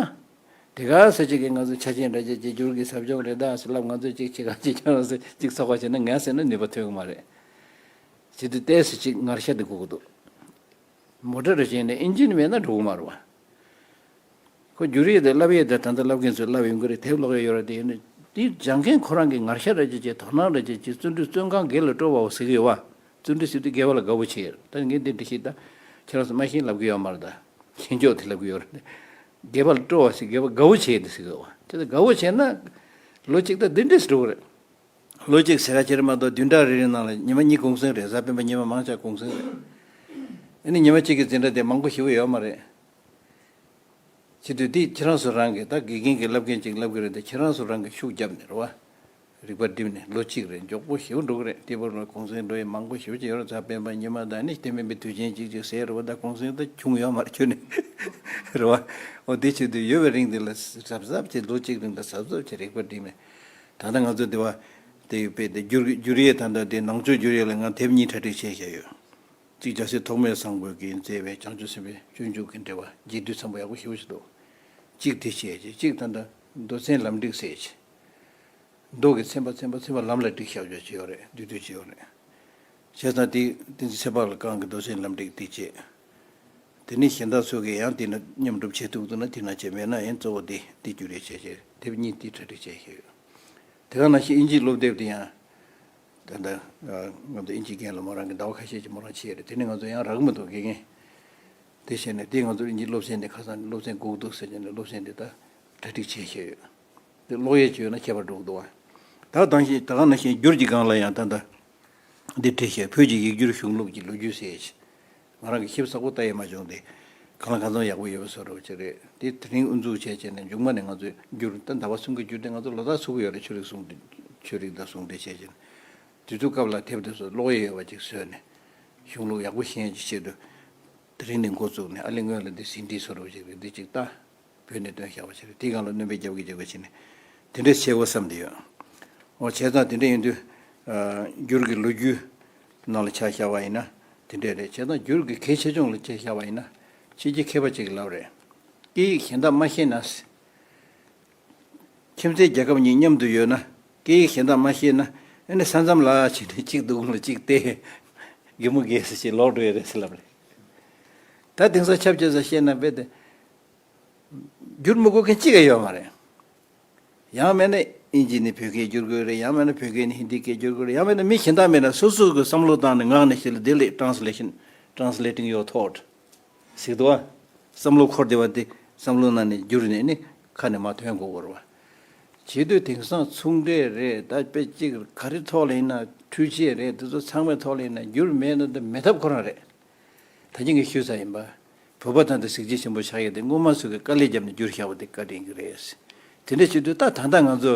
དེ་ག་ས་ཅིག་གིས་ང་ཚོ་ཆ་ཆེན་འདྲ་ཅིག་བརྗེ་སྒྱུར་གྱི་ཟབ་སྦྱོང་རེད་ད་ཟེར་ལབ། ང་ཚོས་ཅིག་བྱེད་ག་ཅིག་ཀྱང་ཟེར་ཅིག་ཚོགས་པ་བྱས་ན་ངས་ཟེར་ན་ནུས་པ་ཐོན་གི་མ་རེད། བྱེད་དུས་ཏོག་ཙམ་ཅིག་ངར་ཤ་དེ་དགོས་ཀྱི་འདུག་མོ་ཊ་རེ་བྱས་ནས་ཨིན་ཇིན་མེད་ན་འགྲོ་གི་མ་རེད་བ། ཁོ་བསྒྱུར་ཡས་དང་བསླབ་ཡས་དང་ད་ལྟ་བསླབ་མཁན་ཚོས་བསླབ་ཡོང་གི་རེད། དེབ་ཀློག་ཡས་ཡོད་རེད། དེ་ཡིན་ན་དེ་སྦྱང་མཁན་ཁོ་རང་གི་ངར་ཤ་རེ་བྱས་བྱས་དོ་སྣང་རེ་བྱས་བྱས་བརྩོན་འགྲུས་བརྩོན་གང་དགེ་ལ་སྤྲོ་བའོ་ཟེར་གི་ཡོད་བ། བརྩོན་འགྲུས་ཟེར་དུས་དགེ་བ་ལ་དགའ་བོ་བྱེད་ཡོད། ད་ངས་འདི་འདྲ་ཞིག་ད་ཁྱེད་རང་ཚོ་མ་ཤེས་ལབ་གི་ཡོད་མ་རེད། ད་ཤེས་ཕྱོགས་དེ་ལབ་གི་ཡོད་རེད། དགེ་བ་ལ་སྤྲོ་བ་ཟེར་དགེ་བ་དགའ་བོ་བྱེད་ཡས་དེ་ཟེར་གི་ཡོད་བ། དེ་ད་དགའ་བོ་བྱས་ན་ལོ་གཅིག་ད་འདི་འདྲས་འགྲོ་གི་རེད། ལོ་གཅིག་ཟེར་ག་ཅི་རེད་མ་གཏོགས་བདུན་ཕྲག་རེ་རེ་ནང་ལ་ཉི་མ་གཉིས་གུང་སེང་རེད། གཟའ་སྤེན་པ་ཉི་མ་མང་ཆེ་གུང་སེང་རེད། ཨ་ནི་ཉི་མ་གཅིག་གི་འཛིན་གྲྭ་དེ་མང་པོ་ཞེ་པོ་ཡོད་མ་རེད། བྱེད་དུས་འདི་ཁྱེད་རང་ཚོ་རང་གིས་ད་དགེ་རྒན་གྱིས་བསླབ་མཁན་ཅིག་བསླབ་ཀྱི་རེད་དེ། ཁྱེད་རང་ཚོ་རང་གིས་ཤུགས་བརྒྱབ་ནས་རེད་བ། རིག་པ་བསྒྲིམས་ནས་ལོ་གཅིག་རེད། མགྱོགས་པོ་ཞེ་པོ་འགྲོ་གི་རེད། དེ་བར་ལ་གུང་སེང་འགྲོ་ཡས་མང་པོ་ཞེ་པོ་ཅིག་ཡོད་རེད། གཟའ་སྤེན་པ་ཉི་མ་དང་ནི་དེ་མིན་པའི་དུས་ཆེན་ཅིག་ཅིག་ཟེར་རེད་བ། ད་གུང་སེང་ད་བྱུང་ཡོད་མ་རེད་ཁྱོན་ནས་རེད་བ། འོ་དེ་བྱེད་དུས་ཡོད་པའི་རིང་འདི་ལ་གཟབ་གཟབ་བྱས། ལོ་གཅིག་རིང་ད་གཟབ་གཟབ་བྱས་རིག་པ་བསྒྲིམས་ནས། ད་ལྟ་ང་ཚོ་འདི་བ་དེ་ཡོད་པས་དེ་བསྒྱུར་བསྒྱུར་ཡས་ད་ལྟ་དེ་ནང་ཆོས་བསྒྱུར་ཡས་ལ་ང་དེབ་གཉིས་གྲ་སྒྲིག་བྱས་བཞག་ཡོད། གཅིག་རྒྱལ་སྲས་ཐོགས་མེད་བཟང་པོ་གིས་མཛད་པའི་བྱང་ཆུབ་སེམས་དཔའི་སྤྱོད་འཇུག་གི་འགྲེལ་པ། རྒྱས་བསྡུས་ཚན་པ་ཡག་པོ་ཞེ་པོ་ཞིག་འདུག་གཅིག་དེ་བྱས་ཀྱི། གཅིག་ད་ལྟ་མདོ་ཚན་ལམ་འགྲིག་ཟེར་གྱི། མདོ་གི་ཚན་པ་ཚན་པ་ཚན་པ་ལམ་ལ་བསྒྲིགས་བཞག་ཆོག་ཅིག་ཡོད་རེད། བསྡུས་བསྡུས་ཅིག་ཡོད་རེད། བྱས་ཙང་དེ་བསྟན་འཛིན་ཚེ་དཔག་ལ་རྐང་གི་མདོ་ཚན་ལམ་འགྲིག་དེ་བྱས། དེ་ནས་གཞན་དག་ཚོ་གིས་ཡང་དེ་ན་མཉམ་སྒྲུབ་བྱེད་ཐུབ་འདུག་ན་དེ་ན་བྱས། མེད་ན་ཡང་གཙོ་བོ་དེ་དེ་བསྒྱུར་ཡས་བྱས་བྱས། དེབ་གཉིས་དེ་གྲ་སྒྲིག་བྱས་བཞག་ཡོད། དེ་ག་ནང་བཞིན་ཨིན་ཇིའི་སློབ་དེབ་དེ་ཡང་། ད་ལྟ་ང་ཚོ་ཨིན་ཇི་རྒན་ལ་མོ་རང་གི་ཟླ་བ་ཁ་ཤས་ཀྱི་མོ་རང་བྱས་རེད། དེ་ནས་ང་ཚོ་ཡང་རག་མི་འདུག་དགེ་རྒན། དེ་བྱས་ནས་དེ་ང་ཚོ་ཨིན་ཇིའི་སློབ་ཚན་དེ་ཁ་སང་སློབ་ཚན་སྒུག་འདུག་ཟེར་ནས་སློབ་ཚན་དེ་ད་གྲ་སྒྲིག་བྱས་བཞག་ཡོད། དེ་ཀློག་ཡས་བྱས་ཡོད་ན་ཁྱད་པར་འགྲོ་གི་འདུག་བ། ད་ག་ནང་བཞིན་ད་ག་ནང་བཞིན་བསྒྱུར་གྱི་སྒང་ལ་ཡང་ད་ལྟ་འདི་བྲིས་བཞག་བོད་ཀྱི་ཡིག་སྒྱུར་གཞུང་ལུགས་ཀྱི་ལོ་རྒྱུས་ཟེར་ཡས། ང་རང་གིས་ཞིབ་ཚགས་པོ་ལྟ་ཡས་མ་བྱུང་སྟེ། གང་ལ་གང་འཚམ་ཡག་པོ་ཡོད་པ་བཟོ་འདྲ་བ་ཅིག་རེད། དེ་དེ་རིང་དབུ་འཛུགས་བྱས་བྱས་ནས་མཇུག་མ་ནས་ང་ཚོས་བསྒྱུར། ད་ཟླ་བ་གསུམ་གྱི་བསྒྱུར་དེ་ང་ཚོ་ལོ་ལྟར་ཚུགས་ཀྱི་ཡོད་རེད། ཆོས་རིག་ཟུང་འབྲེལ་ ཆོས་རིག་དང་ཟུང་འབྲེལ་བྱས་ཀྱི་དུས་ཚོད་སྐབས་ལ་དེབ་དེ་ཚོ་ཀློག་ཡས་ཡོད་པ་ཅིག་བཟོས་ནས་གཞུང་ལུགས་ཡག་པོ་ཤེས་ཡས་ཀྱི་ཆེད་དུ་དེ་རིང་ནས་འགོ་བཙུགས་ནས་ཨ་ལེ་སྔོན་ལ་འདི་ཟིན་བྲིས་བཟོ་འདྲ་བོ་ཅིག་རེད། འདི་ཅིག་ལྟ། བོད་ནས་བཏོན་བཞག་པ་ཞིག་རེད། དེའི་སྒང་ལ་སྣོན་པ་རྒྱབ་ཀྱི་རྒྱབ་ཀྱི་བྱས་ནས་དེ་འདྲས་བྱེད་དགོས་བསམ་བསྡད་ཡོད། འོ་བྱས་ཙང་དེ་འདྲས་ཡིན་དུས་འགྱུར་གྱི་ལོ་རྒྱུས་ནང་ལ་ཆ་བཞག་པ་ཡིན་ན་དེ་འདྲས་རེད། བྱས་ཙང་འགྱུར་གྱི་གལ་ཆེ་ཆུང་ལ་ཆ་བཞག་པ་ཡིན་ན་ཕྱི་རྒྱལ་མཁས་པ་ཅིག་གིས་ལབ་རེད། སྐད་ཡིག་གཞན་དག་མ་ཤེས་ན། ཁྱིམ་མཚེས་རྒྱལ་ཁབ་གཉིས་མཉམ་དུ་ཡོད་ན་སྐད་ཡིག་གཞན་དག་མ་ཤེས་ན་ཨ་ནི་ས་མཚམས་ལ་ཕྱིན་ནས་གཅིག་སྡུག་ལ་གཅིག་བལྟས་གད་མོ་བགད་ཟེར་ཞིག་ལོག་འགྲོ་ཡ་རེད་ཟེར་ལབ་རེད། ད་དེང་སང་ཆབས་ཅིག་ས་བཤད་ན་དཔེ་དེ། བསྒྱུར་མི་དགོས་མཁན་གཅིག་ཀྱང་ཡོད་མ་རེད། ཡང་མིན་ན་ཨིན་ཇི་ནས་བོད་སྐད་བསྒྱུར་དགོས་རེད། ཡང་མིན་ན་བོད་སྐད་ནས་ཧིན་དི་སྐད་བསྒྱུར་དགོས་རེད། ཡང་མིན་ན་མི་གཞན་དག་མེད་ན་སོ་སོ་གི་བསམ་བློ་བཏང་ནས་ངག་ནས་བཤད་ལ་དེ་ལས་translation, translating your thought ཟེར་འདུག་བ། བསམ་བློ་འཁོར་བསྡད་པ་དེ་བསམ་བློ་ནང་ནས་བསྒྱུར་ནས་ནི་ཁ་ནས་མར་ཐོན་དགོས་ཀྱི་རེད་བ། བྱེད་དུས་དེང་སང་ཚོང་འབྲེལ་རེད། ད་དཔེ་གཅིག་ག་རེ་ཐོག་ལ་ཡིན་ན་འཕྲུལ་ཆས་རེད། དེ་ཚོ་ཚང་མའི་ཐོག་ལ་ཡིན་ན་བསྒྱུར་མེད་ན་འདི་མེད་ཐབས་ཁོ་རང་རེད། ད་གིན་ངས་ཞུས་ཚར་ཡིན་པ། བོད་པ་དང་དུ་གཟི་བརྗིད་ཆེན་པོ་ཆགས་ཡས་དེ་སྔོན་མ་ཚོས་ཀྱི་དཀའ་ལས་བརྒྱབ་ནས་བསྒྱུར་བཞག་པ་དེ་བཀའ་དྲིན་གྱི་རེད། དེ་འདྲ་བྱེད་དུས་ད་ད་ལྟ་ང་ཚོ་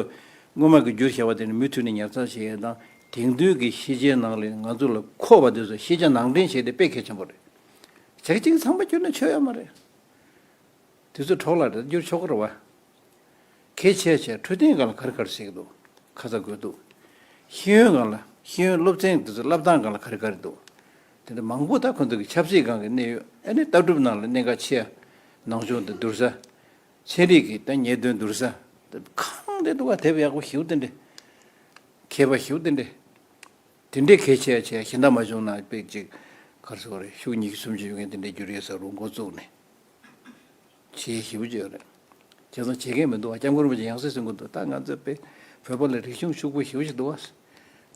སྔོན་མ་གི་བསྒྱུར་བཞག་པ་དེ་ནི་མུ་མཐུད་ནས་ཉར་ཚགས་བྱེད་ཡས་དང་དེང་དུས་ཀྱི་ཤེས་བྱའི་ནང་ལ་ང་ཚོ་ལ་མཁོ་བ་དེ་ཚོ་ཤེས་བྱ་ནང་འདྲེན་བྱེད་དེ་དཔེ་གལ་ཆེན་པོ་རེད། བྱས་ཙང་ཚང་མ་བསྒྱུར་ན་ཆོ་ཡོད་མ་རེད། དེ་ཚོ་གྲོགས་ལ་རེ་བསྒྱུར་ཆོག་གི་རེད་བ། གལ་ཆེ་ཆེ་འཕྲོད་བསྟེན་སྒང་ལ་ག་རེ་ག་རེ་བྱེད་ཀྱི་འདུག་ཁ་ཚ་དགོས་འདུག་ཤེས་ཡོན་སྒང་ལ་ཤེས་ཡོན་སློབ་ཚན་དེ་ཚོ་བསླབ་སྟངས་སྒང་ལ་ག་རེ་ག་རེ་འདུག་དེ་འདྲ་མང་པོ་ད་ཁོ་ཚོ་གི་ཆབ་སྲིད་སྒང་གི་གནད་ཡོད། ཨ་ནི་ལྟ་གྲུབ་ནང་ལ་གནད་འགག་ཆེ་ཡ། ནང་སྦྱོང་དེ་བསྡུར་ས། ཚན་རིག་གི་ད་ཉེས་དོན་བསྡུར་ས། གང་དེ་འདུག་བ། དེབ་ཡག་པོ་ཞིག་དེ་འདྲ། མཁས་པ་ཞིག་དེ་འདྲ། དེ་འདྲའི་གལ་ཆེ་ཆེ་གཞན་དག་མ་བྱུང་ན་དཔེ་ཅིག་ག་རེ་ཟེར་དགོས་རེད། ཤུགས་ཉི་ཤུ་སུམ་ཅུ་ཡོད་མཁན་དེ་འདྲའི་བསྒྱུར་ཡས་ས་རུ་འགོ་བཙུགས་ནས་བྱེད་ཞིབ་བྱས་ཡོད་རེད། བྱས་ཙང་བྱེད་མཁན་མི་འདུག་བ། སྐྱབས་མགོན་རིན་པོ་ཆེ་ཡང་སེ་གསུང་གི་འདུག་ད་ང་ཚོ་དཔེ་བོད་པ་ལ་རིག་གཞུང་ཕྱུག་པོ་ཞེ་པོ་ཞིག་འདུག་བ།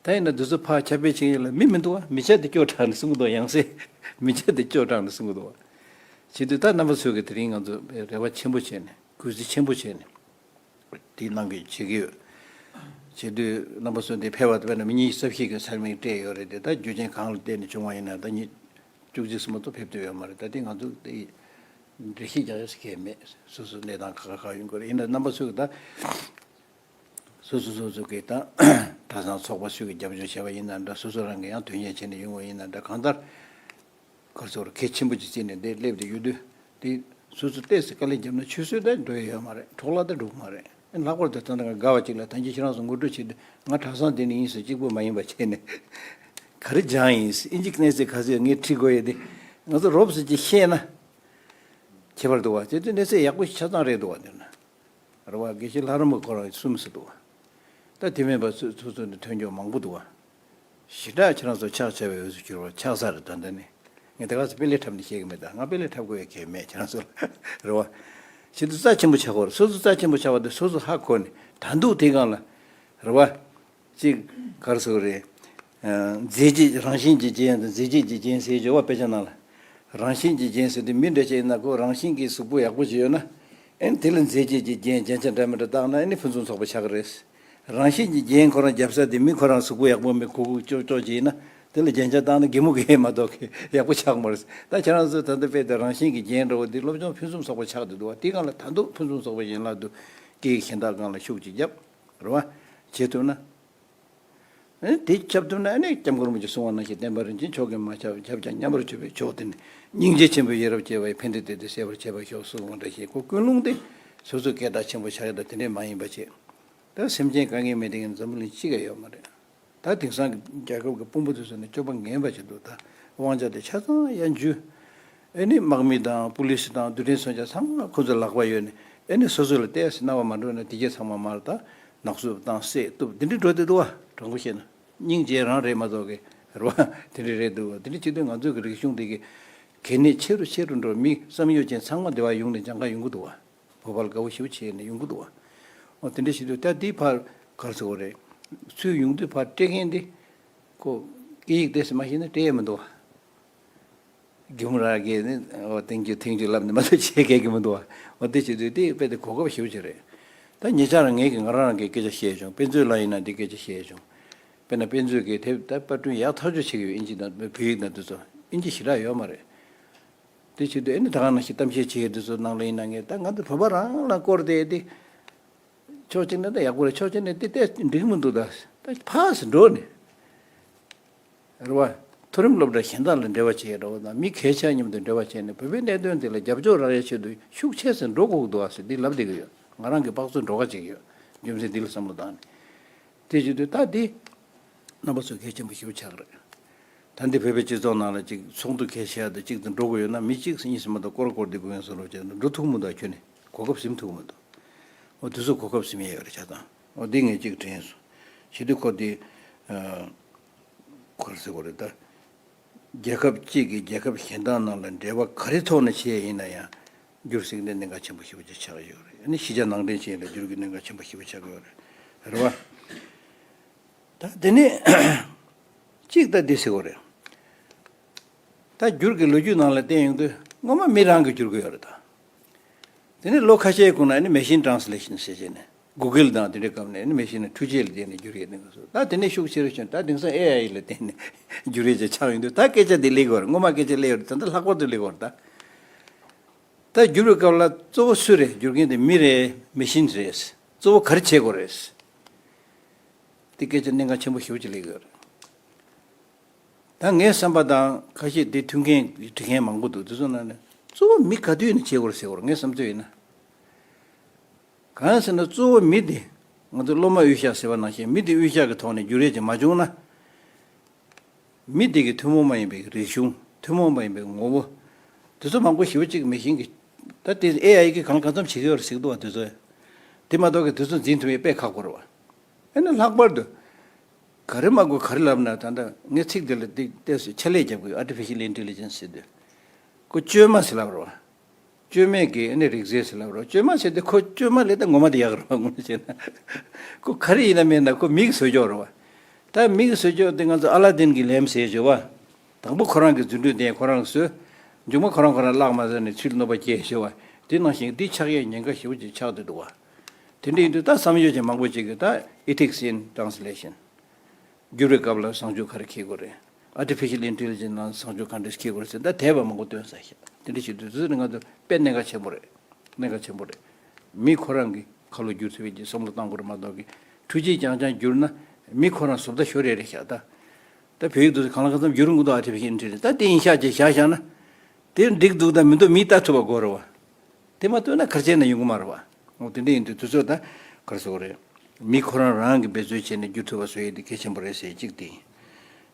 ད་ཡིན་ན་འདི་ཚོ་ཕར་ཁྱབ་སྤེལ་བྱེད་ཡས་ལ་མི་མི་འདུག་བ། མི་ཆ་དེ་སྐྱོ་དྲགས་ནས་གསུང་གི་འདུག་ཡང་སེ་མི་ཆ་དེ་སྐྱོ་དྲགས་ནས་གསུང་གི་འདུག་བ། བྱེད་དུས་ད་རྣམ་པ་ཚོས་ཀྱི་དེ་རིང་ང་ཚོ་རེ་བ་ཆེན་པོ་བྱས་ནས་གུས་བརྩི་ཆེན་པོ་བྱས་ནས། དེའི་ནང་གི་བྱེད་ཀྱི་ཡོད། བྱེད་དུས་རྣམ་པ་ཚོ་འདི་ཕེབས་པ་དཔེར་ན་མི་ཉིས་རྩ་བཞི་གི་ཚར་མིག་སྤྲད་ཡོད་རེད་དེ། ད་རྒྱུ་རྐྱེན་གང་ལ་བརྟེན་ནས་བྱུང་བ་ཡིན་ན་ད་ཉིས་བཅུ་གཅིག་སུ་མ་གཏོགས་ཕེབས་ཐུབ་ཡོད་མ་རེད། ད་དེ་ང་ཚོ་དེ་འགྲེལ་བཤད་རྒྱག་ཡས་གང་ཡང་མེད། སོ་སོ་གནས་སྟངས་ཁག་ཁག་ཁག་ཡོང་གི་རེད། ཡིན་ན་རྣམ་པ་ཚོ་གི་ད་སོ་སོ་སོ་སོ་གི་ད་གྲྭ་ཚང་ཚོགས་པ་སུས་ཀྱི་རྒྱབ་སྐྱོར་བྱས་པ་ཡིན་ན་འདྲ། སོ་སོ་རང་གི་ཡང་དོན་གཉེར་བྱས་ནས་ཡོང་བ་ཡིན་ན་འདྲ། གང་ལྟར། ག་རེ་ཟེར་དགོས་རེད། གལ་ཆེན་པོ་ཅིག་བརྩིས་ནས་འདིར་སླེབས་བསྡད་ཡོད་དུས། དེ་སོ་སོ་ཏོག་ཙམ་དཀའ་ལས་བརྒྱབ་ན་ཆུད་ཟོས་དེ་འགྲོ་ཡས་ཡོད་མ་རེད། འཕྲོ་བརླག་དེ་འགྲོ་གི་མ་རེད། ལྷག་པར་དུ་ད་ལྟ་ང་དགའ་བ་ཅིག་ལ་ད་གིན་ཁྱེད་རང་ཚོ་ངོ་སྤྲོད་བྱེད་དུས་ང་གྲྭ་ཚང་དེ་ནས་ཡིན་ཟེར་གཅིག་པོ་མ་ཡིན་པ་བྱས་ནས་ག་རེ་སྦྱངས་ཡིན་ཟེར། ཨིན་ཇི་གནས་ཚད་ག་ཚོད་ངས་ཁྲིད་དགོས་ཡས་དེ་ང་ཚོ་རོབ་ཙམ་ཅིག་ཤེས་ན་ཁྱད་པར་འདུག་བ། དེ་དུས་གནས་ཚད་ཡག་པོ་ཞིག་ཆ་ཚང་རེད་འདུག་བ། དེ་ན། རེད་བ། དགེ་བཤེས་ལྷ་རམས་པ་ཁོ་རང་གསུམ་ཟེར་འདུག་བ། ད་དེ་མིན་པ་སོ་སོ་སོ་ནས་ཐོན་རྒྱུ་མང་པོ་འདུག་བ། ཞེ་དྲག་ཁྱེད་རང་ཚོ་ཕྱག་བྱ་བའི་འོས་སུ་གྱུར་བ་ཆགས་ས་རེད། ད་ལྟ་ནི་ངས་དེ་ག་ཚོད་དཔེ་ལས་འཁྲབ་ནས་བཤད་ཀྱི་མེད། ད་ང་དཔེ་ལས་འཁྲབ་དགོས་ཡ་གང་ཡང་མེད་ཁྱེད་རང་ཚོ་ལ། རེད་བ། ཁྱེད་ཚོ་རྩ་ཆེན་པོ་ཆགས་དགོས་རེད། སོ་སོ་རྩ་ཆེན་པོ་ཆགས་པ་དེ་སོ་སོ་ཧ་གོ་ནས་ད་འདུག་དེ་སྒང་ལ། རེད་བ། གཅིག་ག་རེ་ཟེར་དགོས་རེད། ཨ། མཛད་རྗེས་རང་བཞིན་གྱི་རྒྱན་དང་མཛད་རྗེས་ཀྱི་རྒྱན་ཟེར་བརྗོད་པ་དཔེ་ཆ་ནང་ལ། རང་བཞིན་གྱི་རྒྱན་ཟེར་དུས་མི་འདྲ་ཅིག་ཡིན་ན་ཁོ་རང་བཞིན་གྱི་གཟུགས་པོ་ཡག་པོ་ཅིག་ཡོད་ན། ཨེ་ནི་དེ་ལ་མཛད་རྗེས་ཀྱི་རྒྱན་རྒྱན་ཆ་འདྲ་མི་འདྲ་བཏགས་ན་ཨེ་ནི་ཕུན་སུམ་ཚོགས་པ་ཆགས་ཀྱི་རེད། རང་བཞིན་གྱི་རྒྱན་ཁོ་རང་རྒྱབ་ས་དེ་མི་ཁོ་རང་གཟུགས་པོ་ཡག་པོ་མེད་གུག་གུག་ཀྱོག་ཀྱོག་ཅིག་ཡིན་ན་དེ་ལ་རྒྱན་ཆ་བཏགས་ན་གད་མོ་བགད་མ་གཏོགས་ཡག་པོ་ཆགས་མ་རེད། ད་ཁྱེད་རང་ཚོས་ད་ལྟ་དཔེ་དེ་རང་བཞིན་གྱི་རྒྱན་འདྲ་བོ་འདི་སློབ་སྦྱོང་ཕུན་སུམ་ཚོགས་པ་ཆགས་བསྡད་འདུག་བ། དེ་སྒང་ལ་ད་དུང་ཕུན་སུམ་ཚོགས་པ་ཡན་ལག་ཏུ་སྐད་ཡིག་གཞན་དག་སྒང་ལ་ཤུགས་ཅིག་བརྒྱབ། རེད་བ། བྱེད་ཐུབ་ན། ཨ་ནི་དེ་ཁྱབ་ཐུབ་ན་ཨ་ནི་སྐྱབས་མགོན་རིན་པོ་ཆེས་གསུངས་པ་ནང་བཞིན་བསྟན་པ་རིན་ཆེན་མཆོག་གིས་མ་ཁྱབ་ཁྱབ་ཀྱང་མཉམ་པར་སྤྱོད་པའི་མཆོག་དེ་ནི། སྙིང་རྗེ་ཆེན་པོས་ཡ་རབས་བསྐྱེད་པ་ཡི། ཕན་བདེའི་དོན་དེ་གསལ་བར་བྱེད་པར་ཤོག་གསུངས་པ་འདྲ་ཞིག་ཁོ་ཀུན་སློང་དེ་སོ་སོའི་སྐད་གྲགས་ཆེན་པོ་ཆགས་ཡ་དང་དེ་འདྲས་མ་ཡིན་པ་བྱས། ད་སེམས་ཅན་དཀའ་ངལ་མི་བདེ་མཁན་འཛམ་བུ་གླིང་གཅིག་ཀྱང་ཡོད་མ་རེད། ད་དེང་སང་གི་རྒྱལ་ཁབ་ཀྱི་དཔོན་པོ་དེ་ཚོ་ནི་སྤྱོད་པ་ངན་པ་ཞིག་འདུག་ད་དབང་ཆ་དེ་ཆ་ཚང་ཡར་འཇུས། ཨེ་ནི་དམག་མི་དང་པུ་ལི་སི་དང་རྡུལ་ཕྲན་མཚོན་ཆ་ཚང་མ་ཁོ་ཚོའི་ལག་པ་ཡོད་ནི། ཨེ་ནི་སོ་སོ་ལ་ཏོག་ཙམ་སྣང་བ་མ་འགྲོ་ན་དེ་གྱད་ཚང་མ་མར་ད་ནག་བསུབ་བཏང་བསད་གཏུབ་དེ་འདྲ་འགྲོ་བསྡད་འདུག་བ། དྲང་པོ་བཤད་ན་སྙིང་རྗེ་རང་རེད་མ་གཏོགས་གི་རེད་བ། དེ་འདྲ་རེད་འདུག་བ། དེ་འདྲ་བྱེད་དུས་ང་ཚོའི་གི་རིག་གཞུང་དེ་གི་གལ་གནད་ཆེ་རུ་ཆེ་རུ་འགྲོ། མི་བསམ་ཡོད་ཅན་ཚང་མ་དེ་བ་ཡོང་ནས་སྦྱང་ག་ཡོང་གི་འདུག་བ། བོད་པ་ལ་དགའ་བོ་ཞེ་པོ་བྱས་ནས་ཡོང་གི་འདུག་བ། འོ་དེ་འདྲ་བྱེད་དུས་ད་འདི་ཕར་ག་རེ་ཟེར་དགོས་རེད། ཚུར་ཡོང་དུས་ཕར་སྤྲད་མཁན་འདི་ཁོ་སྐད་ཡིག་དེ་ཚོ་མ་ཤེས་ན་སྤྲད་ཡས་མི་འདུག་བ། རྒྱུ་མ་རག་གི་ནི་འོ་ཐེངས་གཅིག་ཐེངས་གཅིག་ལབ་ནས་མ་གཏོགས་བྱེད་མཁན་གི་མི་འདུག་བ། འོ་དེ་བྱེད་དུས་དེ་དཔེ་དེ་གོ་སྐབས་ཞེ་པོ་ཅིག་རེད། ད་ཉེ་ཆར་ངས་ཀྱི་ང་རང་རང་གི་སྐད་ཆ་བཤད་བྱུང་། དཔེ་མཛོད་ལ་ཡིན་ན་འདི་སྐད་ཆ་བཤད་བྱུང་། དཔེར་ན་དཔེ་མཛོད་ཀྱི་དེབ་ད་པར་སྐྲུན་ཡག་ཐག་ཆོད་བྱེད་ཀྱི་ཡོད། ཨིན་ཇི་དང་བོད་ཡིག་དང་དེ་ཚོ་ཨིན་ཇི་ཞེ་དྲག་ཡོད་མ་རེད། དེ་བྱེད་དུས་ཨེ་ནི་ད་ག་ནང་བཞིན་གཏམ་བཤད་བྱེད་ཡས་དེ་ཚོ་ནང་ལ་ཡིན་ན་ངས་ད་ང་ཚོ་བོད་པ་རང་ལ་སྐོར་དེ་དེ་ ཕྱོགས་གཅིག་ནས་ད་ཡག་པོ་རེད། ཕྱོགས་གཅིག་ནས་དེ་ལྟས་འགྲིག་མི་འདུག་ད་ད་ཕར་ཙམ་འགྲོ་ནས། རེད་བ། མཐོ་རིམ་སློབ་གྲྭ་གཞན་དག་ལ་འབྲེལ་བ་བྱས་འགྲོ་དང་མི་གལ་ཆེ་མཉམ་དུ་འབྲེལ་བ་བྱས་ནས་བོད་པའི་གནད་དོན་དེ་ལ་རྒྱབ་སྐྱོར་རག་ཡའི་ཆེད་དུ་ཤུགས་ཆེ་ཙམ་འགྲོ་དགོས་ཀྱི་འདུག་ཨ་ཟེར་འདི་ལབ་བསྡད་ཀྱི་ཡོད། ང་རང་གི་དཔག་ཚོད་འགྲོ་ཁ་ཅིག་ཡོད། རྒྱུ་མཚན་འདི་ལ་བསམ་བློ་བཏང་ནས། དེ་བྱེད་དུས་ད་འདི་རྣམ་པ་ཚོ་གལ་ཆེན་པོ་ཞེ་པོ་ཆགས་ཀྱི་རེད། ད་འདི་བོད་པའི་སྤྱི་ཚོགས་ནང་ལ་ཅིག་ཚོགས་འདུ་གལ་ཆེ་བ་དང་གཅིག་ཏུ་འགྲོ་དགོས་ཡོད་ན་མི་གཅིག་གཉིས་ཙམ་མ་གཏོགས་སྐོར་སྐོར་འདི་དགོས་ཡོད་བཟོ་འདྲ་བྱས་ན་འགྲོ་ཐུབ་མི་འདུག་ཁྱོད་ནི་གོ་སྐབས་ཟིན་ཐུབ་མི་འདུག་འོ་དུས་ཚོད་གོ་སྐབས་ཟིན་ཡས་ཡོད་རེད་ཆ་ཚང་། འོ་འདི་ངས་གཅིག་དྲན་སོང་། བྱེད་དུས་ཁོ་འདི། ག་རེ་ཟེར་དགོས་རེད་ད། རྒྱལ་ཁབ་གཅིག་གིས་རྒྱལ་ཁབ་གཞན་དག་ནང་ལ་འབྲེལ་བ་ག་རེ་ཐོག་ནས་བྱས་ཡིན་ན་ཡང་འགྱུར་སྲིད་ནི་གནད་འགག་ཆེན་པོ་ཞེ་པོ་ཅིག་ཆགས་ཡོད་རེད། ཨ་ནི་གཞིས་ཆགས་ནང་འདྲེན་བྱས་ལ་འགྱུར་གྱི་གནད་འགག་ཆེན་པོ་ཞེ་པོ་ཆགས་ཡོད་རེད། རེད་བ། ད་དེ་ནི་གཅིག་ད་འདི་ཟེར་དགོས་རེད། ད་འགྱུར་གྱི་ལོ་རྒྱུས་ནང་ལ་བལྟས་ཡོང་དུས་སྔོན་མ་མི་རང་གིས་འགྱུར་གྱི་ཡོད་རེད་ད། དེ་ནས་ལོ་ཁ་ཤས་གོང་ན་ཨ་ནི་མེ་ཤིན་ཊ་རན་སི་ལེ་ཤན་ཟེར་བྱས་ནས་གུ་གལ་དང་དེ་འདྲའི་སྐབས་ནས་ཨ་ནི་མེ་ཤིན་ནས་འཕྲུལ་ཆས་ལ་བརྟེན་ནས་འགྱུར་ཡས་ནས་སོ། ད་དེ་ནས་ཤུགས་ཆེ་རུ་ཕྱིན་ད་དེང་སང་ཨེ་ཨའི་ལ་བརྟེན་ནས་འགྱུར་ཡས་ཅིག་ཆགས་ཡོང་དུས་ད་སྐད་ཆ་འདི་ལེགས་པར་སྔོན་མ་སྐད་ཆ་ལེགས་པར་ད་ལྟ་ལྷག་པར་དུ་ལེགས་པར་ད། ད་འགྱུར་བའི་སྐབས་ལ་གཙོ་བོ་སུ་རེད། འགྱུར་མཁན་དེ་མི་རེད། མེ་ཤིན་རེད། གཙོ་བོ་ག་རེ་བྱེད་དགོས་རེད། དེ་སྐད་ཆ་གནད་འགག་ཆེན་པོ་ཞེ་པོ་ཅིག་སླེབས་ཡོད་རེད། ད་ངའི་བསམ་པ་དང་ཁ་ཤས་དེ་མཐུན་མཁན་འབྲི་མཁན་མང་པོ་འདུག་དེ་ཚོ་ནང་ནས་གཙོ་བོ་མི་ག་དུས་ནས་བྱེད་དགོས་རེད་ཟེར་དགོས་རེད་ངའི་བསམ་ཚོད་ཡིན་ན། གང་ཟེར་ན་གཙོ་བོ་མི་དེ་ང་ཚོ་སློབ་མ་དབུལ་ཞྭ་ཟེར་བ་ནང་བཞིན་མི་དེ་དབུལ་ཞྭ་གི་ཐོག་ནས་འགྱུར་ཡས་ཅིག་མ་བྱུང་ན། མི་དེ་གི་ཐུན་མོང་མ་ཡིན་པའི་རིག་གཞུང་ཐུན་མོང་མ་ཡིན་པའི་ངོ་བོ། དེ་ཚོ་མང་པོ་ཞེ་པོ་ཅིག་མེ་ཤིན་གྱི། ད་དེ་ཨེ་ཨའི་གིས་གང་ལ་གང་འཚམ་བྱེད་ཀྱི་ཡོད་རེད་ཟེར་གི་འདུག་བ་དེ་ཚོ། དེ་མ་གཏོགས་ཀྱི་དེ་ཚོ་འཛིན་ཐུབ་ཡས་དཔེ་ཁག་པོ་རེད་བ། ཨེ་ན་ལྷག་པར་དུ། ག་རེ་མ་དགོས་ག་རེ་ལབ་ན་ད་ལྟ་ངས་ཚིག་དེ་ལ་ཏིག་ཏོག་ཙམ་ཆ་ལས་རྒྱབ་དགོས། Artificial Intelligence་ཟེར་དུས། ཁོ་བཅོས་མ་ཟེར་ལབ་རེད་བ། བཅོས་མའི་གི་ཨ་ནི་རིག་རྩལ་ཟེར་ལབ་རོགས། བཅོས་མ་ཟེར་དུས་ཁོ་བཅོས་མ་ལས་ད་ངོ་མ་དེ་ཡག་རེད་བ་ངོ་མ་བྱས་ན། ཁོ་ག་རེ་ཡིན་ན་མིན་ན་ཁོ་མིག་བཟོ་ཀྱོག་རེད་བ། ད་མིག་བཟོ་ཀྱོག་དེ་ང་ཚོ་ཨ་ལ་དིན་གྱི་ལེམ་ཟེར་བྱས་བ། དང་པོ་ཁོ་རང་གི་རྫུ་འཕྲུལ་དེ་ཁོ་རང་བཟོས། མཇུག་མ་ཁོ་རང་ཁོ་རང་བརླག་མ་ཟེར་ནས་ཚུར་གནོད་པ་སྐྱེལ་བྱས་བ། དེ་ནང་བཞིན་འདི་ཆགས་ཡས་ཉེན་ཁ་ཞེ་པོ་ཅིག་ཆགས་བསྡད་འདུག་བ། དེ་འདྲ་ཡིན་དུས་ད་བསམ་ཡོད་ཅིག་མང་པོ་ཅིག་གིས་ད་Ethics in Translation། བསྒྱུར་བའི་སྐབས་ལ་བཟང་སྤྱོད་ག་རེ་འཁྱེར་དགོས་རེད། Artificial Intelligence་ནང་བཟང་སྤྱོད་ག་འདྲ་འཁྱེར་དགོས་རེད་ཟེར་ད་དད་པ་མང་པོ་བཏོན་ས་ཞིག་དེ་འདྲ་བྱེད་དུས་དེ་ཚོ་ནི་ང་ཚོ་དཔེ་གནད་འགག་ཆེན་པོ་རེད། གནད་འགག་ཆེན་པོ་རེད། མི་ཁོ་རང་གི་ཁ་ལོ་བསྒྱུར་ཐུབ་ཡས་ཀྱི་བསམ་བློ་གཏང་དགོས་རེད་མ་གཏོགས་ཀྱི། འཕྲུལ་ཆས་རྐྱང་རྐྱང་བསྒྱུར་ན་མི་ཁོ་རང་བཟོ་ལྟ་ཤོར་ཡས་རེད་ཤག་ད། ད་བོད་ཡིག་དེ་ཚོ་གང་ལ་གང་འཚམ་བསྒྱུར་འགྲོ་འདུག Artificial Intelligence་ད་དེ་ཡིན་ཤག་ཅེས་བཞག་བཞག་ན། དེ་འགྲིག་འདུག་དང་མི་འདུག་མིས་ལྟ་ཐུབ་པ་དགོས་རེད་བ། དེ་མ་ཐུབ་ན་ག་རེ་བྱས་ན་ཡོང་གི་མ་རེད་བ། འོ་དེ་འདྲ་ཡིན་དུས་དུས་ཚོད་ད་ག་རེ་ཟེར་དགོས་རེད། མི་ཁོ་རང་རང་གིས་འབད་རྩོལ་བྱས་ནས་བསྒྱུར་ཐུབ་པ་བཟོ་ཡས་དེ་གལ་ཆེན་པོ་རེད་ཟེར་གཅིག་དེ་ཡིན།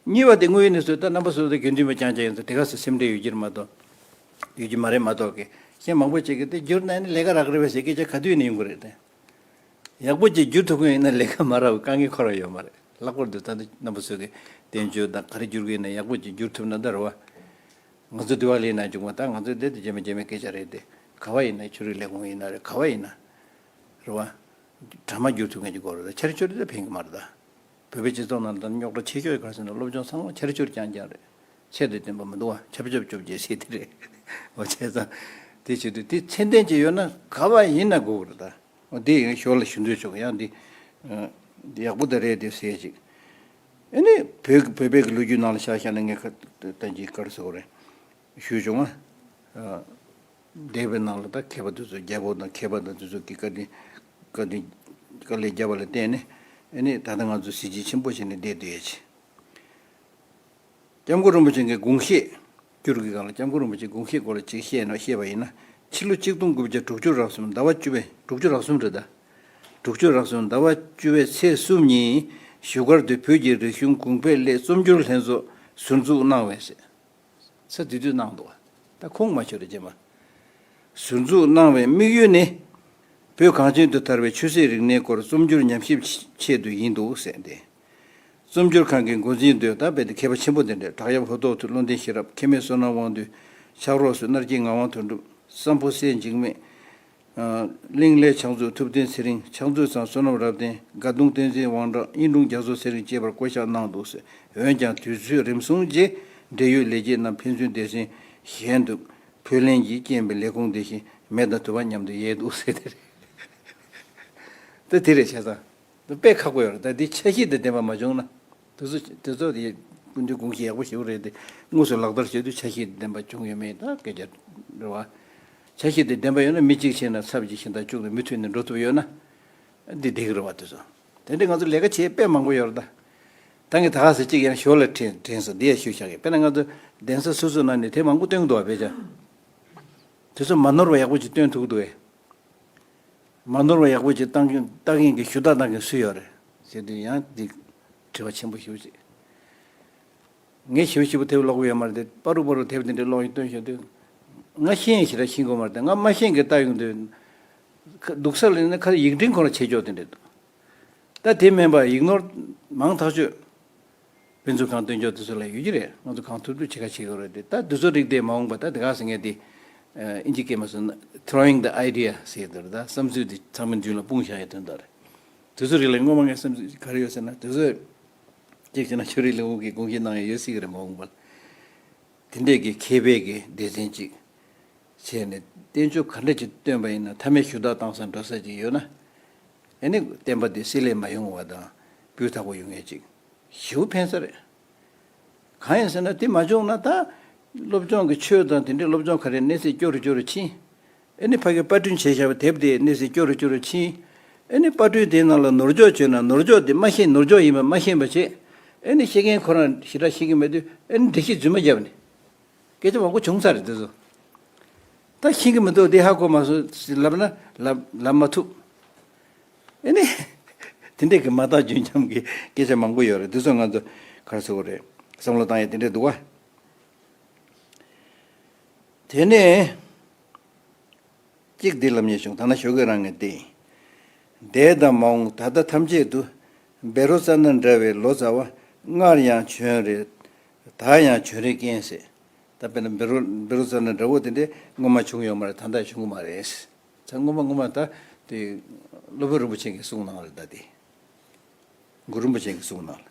གཉིས་པ་དེ་དངོས་ཡོད་གནས་ཚུལ་ད་རྣམ་པ་སོ་སོ་དགེ་འདུན་པ་རྐྱང་རྐྱང་ཡིན་ཙང་དེ་ག་ཚོད་སེམས་ཁྲལ་ཡོད་ཀྱི་རེད་མ་གཏོགས། ཡོད་ཀྱི་མ་རེད་མ་གཏོགས་ཀྱི་གཞན་མང་པོ་ཅིག་གིས་དེ་བསྒྱུར་ན་ནི་ལས་ཀ་རག་གི་རེད་པས་ཟེར་སྐད་ཆ་ག་དུས་ནས་ཡོང་གི་རེད་དེ། ཡག་པོ་ཅིག་བསྒྱུར་ཐུབ་མཁན་ཡིན་ན་ལས་ཀ་མ་རག་པའི་དཀའ་ངལ་ཁོ་རང་ཡོད་མ་རེད། ལྷག་པར་དུ་ད་ལྟ་རྣམ་པ་ཚོ་གིས་བསྟན་བཅོས་དང་ག་རེ་བསྒྱུར་གི་ཡིན་ན་ཡག་པོ་ཅིག་བསྒྱུར་ཐུབ་ན་ད་རེད་བ། ང་ཚོ་དི་ཝ་ལིའི་ནང་བྱུང་བ་ད་ང་ཚོ་དེ་དུས་རྗེས་མ་རྗེས་མའི་སྐད་ཆ་རེད་དེ། ག་བ་ཡིན་ན་ཆོས་རིག་ལས་ཁུངས་ཡིན་ན་རེད་ག་བ་ཡིན་ན། རེད་བ། གྲ་མ་བསྒྱུར་ཐུབ་མཁན་ཅིག་དགོས་རེད་ད་ཆ་རེ་ཆོ་རེ་ད་ཕན་གི་མ་རེད་ད། བོད་པའི་སྤྱི་ཚོགས་ནང་ད་རྙོག་དྲ་ཆེ་ཤོས་ག་རེ་ཟེར་ན་སློབ་སྦྱོང་ཚང་མ་ཆ་རེ་ཆོ་རེ་རྐྱང་རྐྱང་རེད། ཚད་དང་ལྡན་པ་མི་འདུག་བ་ཆབ་ཆབ་ཆོབ་ཅེས་ཟེར་དེ་རེད། འོ་བྱས་ཙང་། དེ་བྱེད་དུས་དེ་ཚད་ལྡན་ཅིག་ཡོད་ན་ག་བ་ཡིན་ན་དགོས་གི་རེད་ད། འོ་དེ་ཡང་ཞོར་ལ་ཞུ་འདོད་བྱུང་ཡང་འདི། ཡག་པོ་ད་རེད་དེ་ཟེར་ཅིག་ཨ་ནི་བོད་བོད་པའི་གི་ལོ་རྒྱུས་ནང་ལ་ཆ་བཞག་ན་ངས་ཁ་ད་ཅིག་ག་རེ་ཟེར་དགོས་རེད། ཞུས་བྱུང་ང་། འདས་པའི་ནང་ལ་ད་མཁས་པ་དེ་ཚོ་རྒྱལ་པོ་དང་མཁས་པ་དང་དེ་ཚོ་གི་བཀའ་དྲིན་བཀའ་དྲིན་དཀའ་ལས་བརྒྱབ་པ་ལ་བརྟེན་ནས་ཨ་ནི་ད་ལྟ་ང་ཚོ་གཟི་བརྗིད་ཆེན་པོ་བྱས་ནས་བསྡད་སྡོད་ཡས་ཆེ། སྐྱབས་མགོན་རིན་པོ་ཆེ་གི་དགོངས་བཞེད་བསྒྱུར་གྱི་སྒང་ལ་སྐྱབས་མགོན་རིན་པོ་ཆེ་དགོངས་བཞེད་སྐོར་ལ་ཅིག་བཤད་ན་བཤད་པ་ཡིན་ན་ཕྱི་ལོ་ཆིག་སྟོང་དགུ་བརྒྱ་དྲུག་ཅུ་རེ་གསུམ་ཟླ་བ་བཅུ་པའི་དྲུག་ཅུ་རེ་གསུམ་རེད་ད། དྲུག་ཅུ་རེ་གསུམ་ཟླ་བ་བཅུ་པའི་ཚེས་གསུམ་ཉིན་བཞུགས་སྒར་དུ་བོད་ཀྱི་རིག་གཞུང་གོང་འཕེལ་སླད་རྩོམ་སྒྱུར་ལྷན་ཚོགས་ཟུར་འཛུགས་གནང་བས་ཟེར། ཚེ་དུས་དུས་གནང་འདུག་ད་ཁུངས་མ་ཆོད་རེ་རྗེས་མ། ཟུར་འཛུགས་གནང་བའི་དམིགས་ཡུལ་ནི། བོད་གངས་ཅན་དུ་དར་བའི་ཆོས་སྲིད་རིག་གནས་སྐོར་རྩོམ་སྒྱུར་ཉམས་ཞིབ་ཆེད་དུ་ཡིན་འདུག་ཟེར་ཏེ། རྩོམ་སྒྱུར་ཁང་གི་འགོ་འཛིན་དུ་ད་རྦད་དེ་མཁས་པ་ཆེན་པོ་དེ་འདྲ་བྲག་གཡབ་ཧོར་ཐོག་ཐུ་བློ་ལྡན་ཤེས་རབ་མཁས་མེད་བསོད་ནམས་དབང་འདུས་ཕྱག་རོགས་སུ་སྣར་སྐྱིད་ངག་དབང་དོན་གྲུབ་བསམ་ཕུ་སྲས་འཇིགས་མེད། གླིང་ལས་ཕྱག་མཛོད་ཐུབ་བསྟན་ཚེ་རིང་ཕྱག་མཛོད་ཚང་བསོད་ནམས་རབ་བརྟན་དགའ་གདོང་བསྟན་འཛིན་དབང་གྲགས་དབྱིན་དྲུང་རྒྱ་མཚོ་ཚེ་རིང་བཅས་པར་བསྐོ་གཞག་གནང་འདུག་ཟེར། འོན་ཀྱང་དུས་ཚོད་རིམ་སོང་རྗེས་འབྲེལ་ཡོད་ལས་བྱེད་རྣམས་ཕན་ཚུན་སྡེ་ཚན་གཞན་དུ་འཕོས་ལེན་གྱི་རྐྱེན་པས་ལས་ཁུངས་དེ་བཞིན་མེ་དང་དུ་བ་མཉམ་དུ་ཡལ་འདུག་ཟེར་ཏེ་རེད། ད་དེ་རེད་བྱས་ཙང་། དཔེ་ཁག་པོ་ཡོད་རེད་ད་འདི་ཆ་ཤས་དང་ལྡན་པ་མ་བྱུང་ན། དེ་ཚོ་དེ་ཚོ་དེ་སྐུ་མདུན་དགོངས་གཞི་ཡག་པོ་ཞེ་པོ་རེད་དེ་དངོས་སུ་ལག་བསྟར་བྱེད་དུས་ཆ་ཤས་དང་ལྡན་པ་བྱུང་ཡོད་མེད་ད་སྐད་ཆ་རེད་བ། ཆ་ཤས་དང་ལྡན་པ་ཡོད་ན་མི་གཅིག་ཕྱིན་ན་ཚབ་ཀྱི་ཤིང་རྟ་བཅུག་ནས་མུ་མཐུད་ནས་འགྲོ་ཐུབ་ཡོད་ན། འདི་བསྡད་ཀྱི་རེད་བ། དེ་ཚོ་དེ་འདྲའི་ང་ཚོ་ལས་ཀ་བྱེད་དཔེ་མང་པོ་ཡོད་རེད་ད། ད་ངས་ད་ག་ཟེ་གཅིག་ཡང་ཞོར་ལ་དྲན་དྲན་སོང་། འདི་ཡང་ཞུ་བཞག་གི། དཔེར་ན་ང་ཚོ་གདན་ས་སོ་སོ་ནང་ནས་དེབ་མང་པོ་བཏོན་འདུག་བ། དཔེ་ཆ་དེ་ཚོ་མ་ནོར་བ་ཡག་པོ་ཅིག་བཏོན་ཐུབ་འདུག་གས། མ་ནོར་བ་ཡག་པོ་ཅིག་བཏང་མཁན་བཏང་མཁན་གྱི་ཞུ་དག་གནང་མཁན་སུ་ཡོད་རེད་ཟེར་དུས། ཡང་འདི་དྲི་བ་ཆེན་པོ་ཞེ་པོ་ཅིག་ངས་ཞིབ་ཞིབ་དེབ་ཀློག་གི་ཡོད་མ་རེད་དེ། པ་རུ་པ་རུ་དེབ་དེ་འདྲ་ཀློག་ཡིན་སྟོན་བྱུང་དུས། ང་ཤེས་ཡིན་ཞེ་དྲག་ཤེས་ཀྱི་མ་རེད་དེ། ང་མ་ཤེས་མཁན་ལྟ་ཡོང་དུས། ཁ་སྡུག་ས་ལ་ནི་ཁ་ཡིག་འཕྲིན་ཁོ་རང་བྱེད་ཆོག་དེ་འདྲ་འདུག་ད་དེ་མིན་པ་ཡིག་ནོར་མང་ཐག་ཆོད། དཔེ་མཛོད་ཁང་སྟོན་ཆོག་དེ་ཚོ་ལ་ཡོད་ཀྱི་རེད། ང་ཚོ་གང་ཐུབ་ཐུབ་བྱེད་ཁ་བྱེད་དགོས་རེད་དེ། ད་དེ་ཚོ་རིགས་དེ་མ་འོངས་པ་ད་དེ་ག་ཟེར་མཁན་དེ། ཨིན་ཇི་སྐད་མ་སོང་ན་throwing the idea ཟེར་དེ་རེད། ད་བསམ་ཚུལ་དེ་ཚང་མའི་མདུན་ལ་སྤུངས་བཞག་ཡ་དོན་དག་རེད། དེ་ཚོ་རིགས་ལ་སྔོན་མ་ངའི་བསམ་ཚུལ་ག་རེ་ཡོད་ཟེར་ན། དེ་ཚོ་གཅིག་བྱས་ན་ཆོས་རིག་ལས་ཁུངས་ཀྱིས་དགོངས་བཞེས་གནང་ཡ་ཡོད་སྲིད་ཀྱི་རེད། མ་འོངས་པ་ལ་དེ་འདྲས་ཀྱི་མཁས་པའི་གི་སྡེ་ཚན་གཅིག་བྱས་ནས་བསྟན་བཅོས་ག་འདྲ་ཅིག་བཏོན་པ་ཡིན་ན། མཐའ་མའི་ཞུ་དག་བཏང་ས་འགྲོ་ས་ཅིག་ཡོད་ན། ཨེ་ནི་བསྟན་པ་འདི་བསྲེ་ལྷད་མ་ཡོང་བ་དང་སྤུས་དག་པོ་ཡོང་ཡ་ཅིག་ཞེ་པོ་ཕན་ས་རེད། གང་ཡིན་ཟེར་ན་དེ་མ་བྱུང་ན་ད་སློབ་སྦྱོང་གི་ཆོས་དང་དེ་འདྲའི་སློབ་སྦྱོང་ག་རེ་གནས་ཚད་སྐྱོ་རུ་སྐྱོ་རུ་ཕྱིན། ཨེ་ནི་ཕ་གི་པར་སྐྲུན་བྱས་བཞག་པའི་དེབ་དེ་གནས་ཚད་སྐྱོ་རུ་སྐྱོ་རུ་ཕྱིན། ཨེ་ནི་པར་སྐྲུན་དེའི་ནང་ལ་ནོར་འཇོག་བྱས་ན་ནོར་འཇོག་དེ་མ་ཤེས། ནོར་འཇོག་ཡིན་པ་མ་ཤེས་པ་བྱས། ཨེ་ནི་ཤེས་མཁན་ཁོ་རང་ཞེ་དྲག་ཤེས་ཀྱི་མེད་དུས་ཨེ་ནི་འགྲེལ་བཤད་རྫུན་མ་བརྒྱབ་ནས། སྐད་ཆ་མང་པོ་བྱུང་ཚར་རེད་དེ་ཚོ། ད་ཤེས་ཀྱི་མི་འདུག་འདི་ཧ་གོ་མ་སོང་ཟེར་ལབ་ན་ལབ་ལབ་མ་ཐུབ། ཨེ་ནི་དེ་འདྲས་ཀྱི་མ་དག་རྒྱུན་འཁྱམས་ཀྱི་སྐད་ཆ་མང་པོ་ཡོད་རེད། དེ་ཚོ་ང་ཚོ་ག་རེ་ཟེར་དགོས་རེད། བསམ་བློ་བཏང་ཡ་དེ་འདྲས་འདུག་བ། དེ་ནས་གཅིག་འདི་ལབ་སྙིང་བྱུང་། ད་ནི་ཞོགས་ཀས་རང་ངས་བལྟས། འདས་དང་མ་འོངས་ད་ལྟ་ཐམས་ཅད་དུ། བཻ་རོ་ཙ་ན་འདྲ་བའི་ལོ་ཙཱ་བ་སྔར་ཡང་བྱོན་རེ། ད་ཡང་བྱོན་རེ་མཁན་ཟེར། ད་དཔེར་ན་བཻ་རོ་བཻ་རོ་ཙ་ན་འདྲ་བོ་དེ་འདྲས་སྔོན་མ་བྱུང་ཡོད་མ་རེད། ད་ལྟ་བྱུང་གི་མ་རེད། ད་སྔོན་མ་སྔོན་མ་ད་དེ་སློབ་དཔོན་རིན་པོ་ཆེ་གིས་གསུངས་གནང་རེད། ད་དེ་གུ་རུ་རིན་པོ་ཆེ་གིས་གསུངས་གནང་།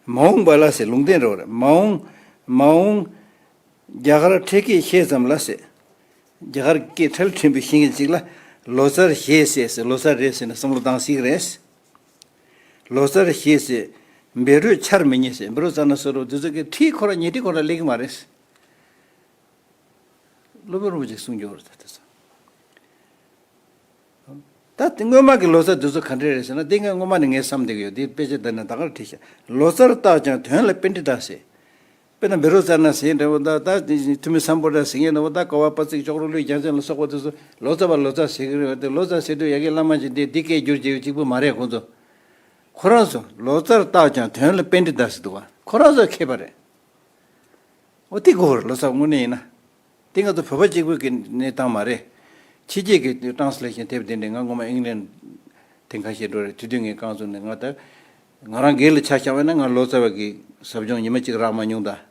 མ་འོངས་པ་ལ་ཟེར། ལུང་བསྟན་རེད་བ། མ་འོངས་མ་འོངས་རྒྱ་གར་འཕྲེད་སྐད་ཤེས་ཙམ་ལ་ཟེར། རྒྱ་གར་སྐད་ཁྲལ་ཕྲན་བུ་ཤེས་མཁན་ཅིག་ལ་ལོ་ཙཱར་ཞེས་ཟེར་ཟེར། ལོ་ཙཱ་རེད་ཟེར་ན་བསམ་བློ་བཏང་སྲིད་ཀྱི་རེད། ལོ་ཙཱར་ཞེས་ཟེར། བཻ་རོས་འཕྱར་མི་ཉན་ཟེར། བཻ་རོ་ཙ་ན་ཟེར་རོ་དེ་ཚོ་གི་ཁྲིད་ཁོ་ར་ཉལ་ཁྲིད་ཁོ་ར་སླེབས་ཀྱི་མ་རེད། སློབ་དཔོན་རིན་པོ་ཆེས་གསུངས་ཡོད་རེད། ད་དེ་ཚོ། ད་དེ་སྔོན་མ་གི་ལོ་ཙཱ་དེ་ཚོ་ག་འདྲས་རེད་ཟེར་ན། དེ་ངས་སྔོན་མ་ནས་ངས་བསམ་བསྡད་ཀྱི་ཡོད། དེ་དཔེ་ཆ་འདི་ནས་ད་གར་བྲིས་ཤག་ལོ་ཙཱར་བརྟགས་ཀྱང་དོན་ལ་པཎྜི་ཏ་ཟེར། དཔེར་ན་བཻ་རོ་ཙ་ན་ཟེར་མཁན་འདྲ་བོ་དང་། ད་ཐུ་མི་སམ་བྷོ་ཊ་ཟེར་མཁན་འདྲ་བོ་དང་། ཀ་བ་པ་ཙིག་ཅོག་རོ་ཀླུའི་རྒྱལ་མཚན་ལ་སོགས་པ་དེ་ཚོ་ལོ་ཙཱ་བ་ལོ་ཙཱ་ཟེར་གྱི་རེད་བ། དེ་ལོ་ཙཱ་ཟེར་དུས་ཡ་གི་བླ་མ་ཅིག་འདི་འདི་སྐད་བསྒྱུར་བྱས་ཡོད་གཅིག་པུ་མ་རེད་ཁོང་ཚོ། ཁོ་རང་ཚོ་ལོ་ཙཱར་བརྟགས་ཀྱང་དོན་ལ་པཎྜི་ཏ་ཟེར་འདུག་བ། ཁོ་རང་ཚོ་མཁས་པ་རེད། འོ་དེ་དགོས་རེད། ལོ་ཙཱ་བ་དངོས་གནས་ཡིན་ན། དེ་ང་ཚོ་བོད་པ་གཅིག་པུའི་གི་གནས་སྟངས་མ་རེད། ཕྱི་རྒྱལ་གྱི་ཊེ་རན་སི་ལེ་ཤན་དེབ་དེ་འདྲས་ང་སྔོན་མ་ཨིང་ལན་ཐེངས་ཁ་ཤས་འགྲོ་རེད། དེ་དུས་ངས་རྐང་བཙུགས་ནས། ང་ད་ང་རང་སྒེར་ལ་ཆ་བཞག་པ་ཡིན་ན་ང་ལོ་ཙཱ་བ་གི་ཟབ་སྦྱོང་ཉི་མ་གཅིག་རག་མ་མྱོང་ད།